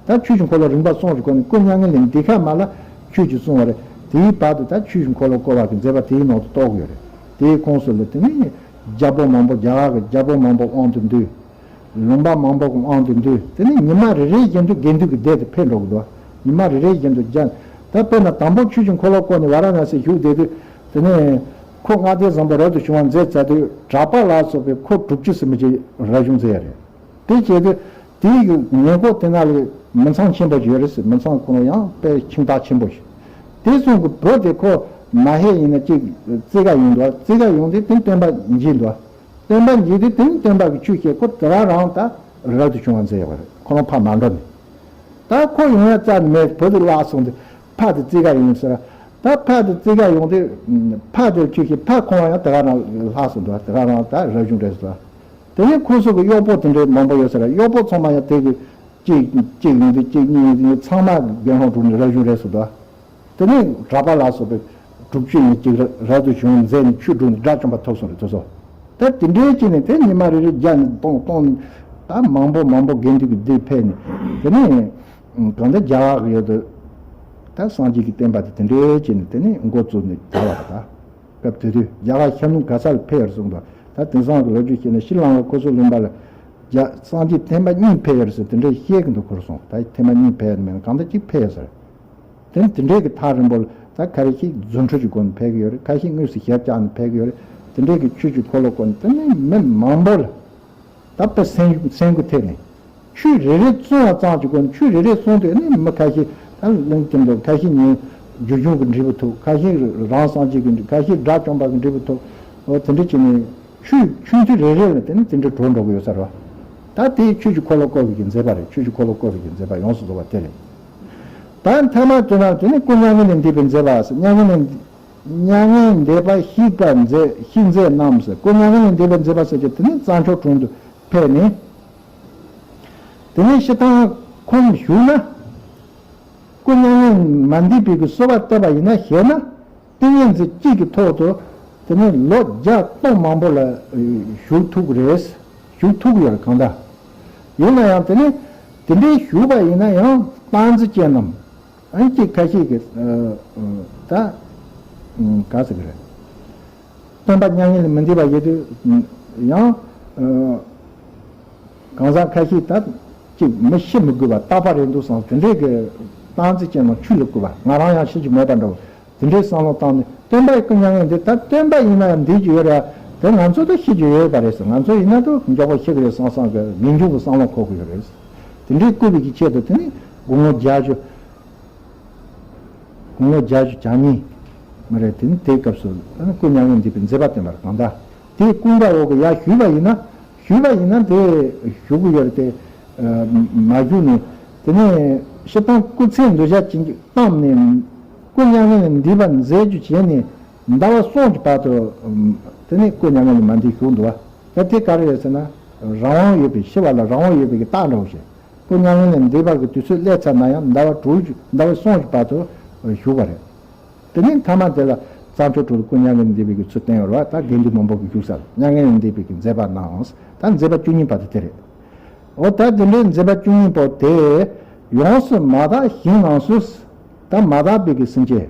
ད་ཆོས་ཀྱི་འཁོར་ལོ་རིམ་པ་གསུམ་གྱི་སྒོ་ནས་སྐུ་མྱ་ངན་ལས་འདས་ཁ་མ་ལ་ཆོས་ཀྱི་གསུང་བ་རེད། དེའི་བར་དུ་ད་ཆོས་ཀྱི་འཁོར་ལོ་བསྐོར་བ་གི་མཛད་པ་དེའི་ནང་དུ་གཏོགས་ཡོད་རེད། དེའི་ཁོངས་སུ་ལ་དེ་ནས་རྒྱལ་པོ་མང་པོ། རྒྱ་གར་གྱི་རྒྱལ་པོ་མང་པོ་དབང་དུ་འདུས། ལུང་པ་མང་པོ་གི་དབང་དུ་འདུས། དེ་ནས་ཉི་མ་རེ་རེ་བཞིན་དུ་དགེ་འདུན་གྱི་སྡེ་དེ་འཕེལ་འགྲོ་གི་འདུག་ཉི་མ་རེ་རེ་བཞིན་དུ་རྒྱ། ད་དཔེར་ན་དང་པོ་ཆོས་ཀྱི་འཁོར་ལོ་བསྐོར་ནས་ཝཱ་ར་ཎཱ་སི་བཞུགས་བསྡད་དུས། དེ་ནས་ཁོ་ལྔ་སྡེ་བཟང་པོ་རབ་ཏུ་བྱུང་བ་མཛད་ཚར་དུས། གྲགས་པ་ལ་སོགས་པའི་འཁོར་དྲུག་ཅུ་ཙམ་ཅིག་རབ་བྱུང་མཛད་ཡ་རེད། དེ་བྱས་དུས་དེའི་གི་ཉེ་འཁོར་དེ་ན་ལ་མི་ཚང་ཆེན་པོ་ཞིག་ཡོད་རེད་ཟེར། མི་ཚང་ཁོ་ན་ཡང་དཔེ་ཁྱིམ་བདག་ཆེན་པོ་ཞིག་དེ་ཚོ་གི་བུ་དེ་ཁོ་མ་ཧེ་ཡིན་ན་ཅིག་བརྩི་ག་ཡོང་འདུག་བརྩི་ག་ཡོང་དུས་དེ་སྟོན་པ་མཇལ་འདུག་སྟོན་པ་མཇལ་དུས་དེ་ནི་སྟོན་པ་གི་ཆོས་བཤད། ཁོ་དེ་ག་རང་ད་རབ་ཏུ་བྱུང་བ་མཛད་ཡོད་པ་རེད། ཁོ་རང་ཕར་མ་འགྲོ་ནས། ད་ཁོ་ཡོང་ཡ་རྩ་ནས་མེད། བུ་དེ་བརླག་སོང་དུས་ཕ་དེ་བརྩི་ག་ཡོང་ཟེར། ད་ཕ་དེ་བརྩི་ག་ཡོང་དུས་ཕ་དེ་ཆོས་བཤད། ཕ་ཁོ་རང་ཡང་དེ་ག་རང་ལྷག་སོང་འདུག་དེ་ག་རང་ད་རབ་བྱུང་རེད་ཟེར། དེ་ནས་ཁོ་ཚོ་གི་གཡོག་པོ་དེ་འདྲའི་མང་པོ་ཡོད་ས་རེད། གཡོག་པོ་ཚང་མ་ཡང་དེ་གི་གཅིག་གཅིག་ཡོང་དུས་གཅིག་གཉིས་ཡོང་དུས་གཉིས། ཚང་མ་དགེ་སློང་གྲུབ་ནས་རབ་བྱུང་རེད་ཟེར་འདུག་དེ་ནས་གྲགས་པ་ལ་སོགས་པའི་དྲུག་ཅུ་ཡིན་གཅིག་རབ་ཏུ་བྱུང་མཛད་ནས་ཆོས་སྒྲུབ་ནས་དགྲ་བཅོམ་པ་ཐོབ་སོང་རེད། དེ་ཚོ་ད་དེ་འདྲའི་ཅིག་ནས་དེ་ཉི་མ་རེ་རེ་བརྒྱ་ནས་སྟོང་སྟོང་ནས་ད་མང་པོ་མང་པོ་དགེ་འདུན་གྱི་སྡེ་འཕེལ་ནས། དེ་ནས་གང་ལྟར་རྒྱ་གར་གྱི་ཡུལ་དུ་ད་སངས་རྒྱས་ཀྱི་བསྟན་པ་དེ་དེ་འདྲའི་ཅིག་ནས་དེ་ནས་འགོ་བཙུགས་ནས་དར་བ་རེད། ད་སྐབས་དེ་དུས་རྒྱ་གར་ཤར་ནུབ་ག་ས་ལ་ཕེབས་ཡོད་རེད་གསུངས་པ། ད་དེང་སང་གི་ལོ་རྒྱུས་བཤད་ན་ཤྲི་ལང་ཀ་ཁོ་ཚོ་ལུང་པ་ལ་རྒྱ་སངས་རྒྱས་ཐེངས་མ་གཉིས་ཕེབས་ཡོད་རེད་ཟེར་དེ་འདྲའི་བཤད་ཀྱི་འདུག་ཁོ་རང་གསུངས། ད་ཐེངས་མ་གཉིས་ཕེབས་ཡོད་མེད་ན་གང་ལྟར་གཅིག་ཕེབས་ཡོད་ཟེར། དེ་ནི་དེ་འདྲའི་གི་ཐག་རིང་པོ་ལ་ད་ཁ་ཤས་ཤིག་རྫུ་འཕྲུལ་གྱི་སྒོ་ནས་ཕེབས་ཀྱི་ཡོད་རེད། ཁ་ཤས་དངོས་སུ་ཞབས་བཅགས་ནས་ཕེབས་ཀྱི་ཡོད་རེད། དེ་འདྲའི་གི་ཆོས་ཀྱི་འཁོར་ལོ་བསྐོར་ནས་དེ་ནི་མི་མང་པོ་ལ་ད་དཔེ་སེམས་སེམས་འགུལ་ཐེབས་ནས། ཆོས་རེ་རེ་གསུང་བ་ཙམ་གྱི་སྒོ་ནས། ཆོས་རེ་རེ་གསུང་དུས་ནི་མི་ཁ་ཤས་ད་གླེང་དེ་འདྲ། ཁ་ཤས་ཉན་རྒྱུ་གཞུང་གི་འབྲས་བུ་ཐོབ། ཁ་ཤས་རང་སངས་རྒྱས་ཀྱི་འབྲས། ཁ་ཤས་དགྲ་བཅོམ་པ་གི་འབྲས་བུ་ཐོབ། འོ་དེ་འདྲ་བྱས་ནས་ཆོས་ཆོས་ཚུལ་རེ་རེ་ལ་དེ་ནི་དེ་འདྲ་གྲོགས་འགྲོ་གི་ཡོད་ས་རེད་བ། ད་དེ་ཆོས་ཀྱི་འཁོར་ལོ་བསྐོར་བའི་གི་མཛད་པ་རེད། ཆོས་ཀྱི་འཁོར་ལོ་བསྐོར་བའི་གི་མཛད་པ་ཡོངས་སུ་རྫོགས་པ་དེ་རེད། ད་མཐའ་མ་དེ་ན་དེ་ནི་སྐུ་མྱ་ངན་ལས་འདས་པའི་མཛད་པ་ཟེར། མྱ་ངན་ལས་མྱ་ངན་འདས་པ་གཤེགས་པར་མཛད་གཤེགས་མཛད་རྣམས་ཟེར། སྐུ་མྱ་ངན་ལས་འདས་པའི་མཛད་པ་ཟེར་གྱི་དེ་ནི་རྩྭ་མཆོག་གྲོང་དུ་ཕེབས་ནས། དེ་ནས་སྤྱིར་བཏང་ཁོང་བཞུགས་ན། སྐུ་མྱ་ངན་མ་འདས་པའི་གི་གསོལ་བ་བཏབ་པ་ཡིན་ན་ཞེ་ན། ཏིང་ངེ་འཛིན་གཅིག་གི་ཐོག་ཏུ་དེ་ནས་ལོ་བརྒྱ་སྟོང་མང་པོ་ལ་བཞུགས་ཐུབ་ཀྱི་རེད། བཞུགས་ཐུབ་ཀྱི་ཡོད་རེད་གང་ལྟར། ཡིན་ན་ཡང་དེ་ནས་དེ་འདྲའི་བཞུགས་པ་ཡིན་ན་ཡང་སྟག་འཛིན་ཅན་རྣམས་ཨ་ནི་གཅིག་ཁ་ཤས་ཀྱིས་ད་ག་ཟེར་གི་རེད། སྟོན་པ་མྱ་ངན་ལས་མི་འདས་པ་ཡོད་དུས་ཡང་གང་ཟག་ཁ་ཤས་ད་ཅིག་མི་ཤི་མི་དགོས་པ་རྟག་པ་རེད་འདུག་བསམ་དེ་འདྲའི་གི་སྟག་འཛིན་ཅན་རྣམས་ཆོས་ལ་བསྐུལ་བ། ང་རང་ཡང་ཤི་རྒྱུ་མེད་པ་འདྲ་བོ། དེ་འདྲའི་བསམ་བློ་བཏང་ནས་སྟོན་པའི་སྐུ་མྱ་ངན་འདས། ད་སྟོན་པ་ཡིན་ན་ཡང་འདས་ཀྱི་ཡོད་རེད། དེ་ང་ཚོ་ད་ཤི་རྒྱུ་ཡོད་པ་རེད་ཟེར། ང་ཚོ་ཡིན་ན་ད་མགྱོགས་པོ་ཤི་གི་རེད་བསམ་བསམ་གི་ངེས་འབྱུང་གི་བསམ་བློ་འཁོར་གི་ཡོད་རེད། དེ་འདྲའི་བསྐུལ་བའི་གི་ཆེད་དུ་དེ་ནི་དགུང་ལོ་བརྒྱད་ཅུ། དགུང་ལོ་བརྒྱད་ཅུ་གྱ་གཉིས་མ་རེད། དེ་ནི་དེའི་སྐབས་སུ་ད་ནི་སྐུ་མྱ་ངན་འདས་པའི་མཛད་པ་བསྟན་པ་རེད། གང་ལྟར་དེའི་ཀུན་དགའ་བོ་གི་ཡར་ཞུས་པ་ཡིན་ན། ཞུས་པ་ཡིན་ན་དེ་ཞུ་གི་ཡོད་རེད་དེ། མ་ཞུས་ནས་དེ་ནས་སྤྱིར་བཏང་སྐུ་ཚེ་འདི་ཞག་གཅིག་བཏང་ནས་སྐུ་མྱ་ངན་ལས་འདས་པ་མཛད་རྒྱུ་བྱས་ནས་ཟླ་བ་གསུམ་གྱི་བར་དུ་དེ་ནས་སྐུ་མྱ་ངན་ལས་མ་འདས་བཞུགས་འདུག་བ། ད་དེ་ག་རེ་རེད་ཟེར་ན། རང་དབང་ཡོད་པའི་ཤི་བ་ལ་རང་དབང་ཡོད་པའི་གི་རྟགས་འདྲ་བོ་ཞིག་སྐུ་མྱ་ངན་ལས་འདས་པ་གི་དུས་ཚོད་སླེབས་ཚར་ན་ཡང་ཟླ་བ་དྲུག་ཅུ་ཟླ་བ་གསུམ་གྱི་བར་དུ་བཞུགས་པ་རེད། དེ་ནས་མཐའ་མ་དེ་ལ་གཙང་ཆུ་གྲོགས་སྐུ་མྱ་ངན་ལས་འདས་པའི་གི་ཚུལ་བསྟན་ཡོད་རེད་བ། ད་དགེ་འདུན་མང་པོ་གི་བཞུགས་སར་མྱ་ངན་ལས་འདས་པའི་གི་མཛད་པ་གནང་། ད་མཛད་པ་བཅུ་གཉིས་པ་དེ་དེ་རེད། འོ་ད་དེ་འདྲའི་མཛད་པ་བཅུ་གཉིས་པོ་དེ་ཡོངས་སུ་མ་དག་ཞིང་རྣམས་སུ། ད་མ་དག་པའི་གི་སེམས་ཅན།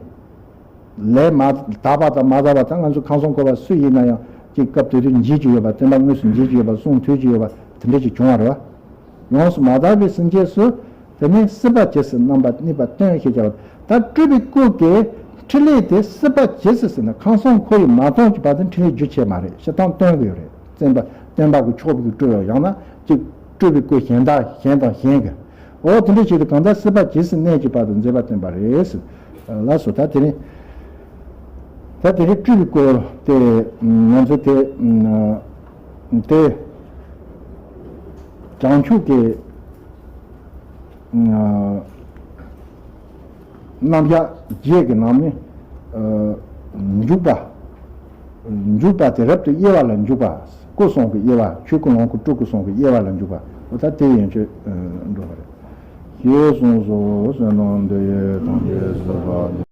ལས་མ་དག་པ་དང་མ་དག་པ་དང་ང་ཚོ་ཁམས་གསུམ་འཁོར་བ་སུ་ཡིན་ན་ཡང་ཅིག་སྐབས་དེ་དུས་འཇིགས་ཀྱི་ཡོད་པ། སྟོན་པ་དངོས་སུ་འཇིགས་ཀྱི་ཡོད་པ། གསུང་ཐོས་ཀྱི་ཡོད་པ། དེ་འདྲ་ཅིག་བྱུང་བ་རེད་བ། ཡོངས་སུ་མ་དག་པའི་སེམས་ཅན་སུ། དེ་ནས་སྲིད་པ་ཇི་སྲིད་རྣམ་པར་གནས་པ་སྟོན་ཞེས་བྱ་བ། ད་སྤྲུལ་པའི་སྐུ་གི་ཕྲིན་ལས་དེ་སྲིད་པ་ཇི་སྲིད་ཟེར་ན་ཁམས་གསུམ་འཁོར་བའི་མ་སྟོངས་ཀྱི་བར་དུ་ཕྲིན་ལས་རྒྱུན་ཆད་མ་རེད། སྤྱིར་བཏང་སྟོན་གྱི་ཡོད་རེད། བཙན་པ་སྟོན་པ་གི་ཕྱོགས་ཀྱི་སྤྲུལ་བ་ཡང་ན་ཅིག་སྤྲུལ་པའི་སྐུ་གཞན་དག་གཞན་དང་གཞན་གྱི། འོ་དེ་འདྲའི་ཆེད་དུ་གང་ལྟར་སྲིད་པ་ཇི་སྲིད་གནས་ཀྱི་བར་དུ་མཛད་པ་བསྟན་པ་རེད་ཟེར། ལགས་སོ། ད་དེ་རིང་། ད་དེ་རིང་སྤྲུལ་པའི་སྐུ་དེ་ང་ཚོ་དེ་དེ་བྱང་ཆུབ་ཀྱི་རྣམ་གཞག་བརྒྱད་ཀྱི་ནང་ནས་འཇུག་པ། འཇུག་པ་དེ་རབ་ཏུ་དབྱེ་བ་ལ་འཇུག་པ། སྐུ་གསུམ་གྱི་དབྱེ་བ། ཆོས་སྐུ་ལོངས་སྐུ་སྤྲུལ་སྐུ་གསུམ་གྱི་དབྱེ་བ་ལ་འཇུག་པ། འོ་ད་དེ་ཡན་ཆོད་འགྲོ་བ་རེད། ཞེས་གསུངས་སོ། བསོད་ནམས་འདི་ཡིས་ཐམས་ཅད་གཟིགས་པ་ཉིད།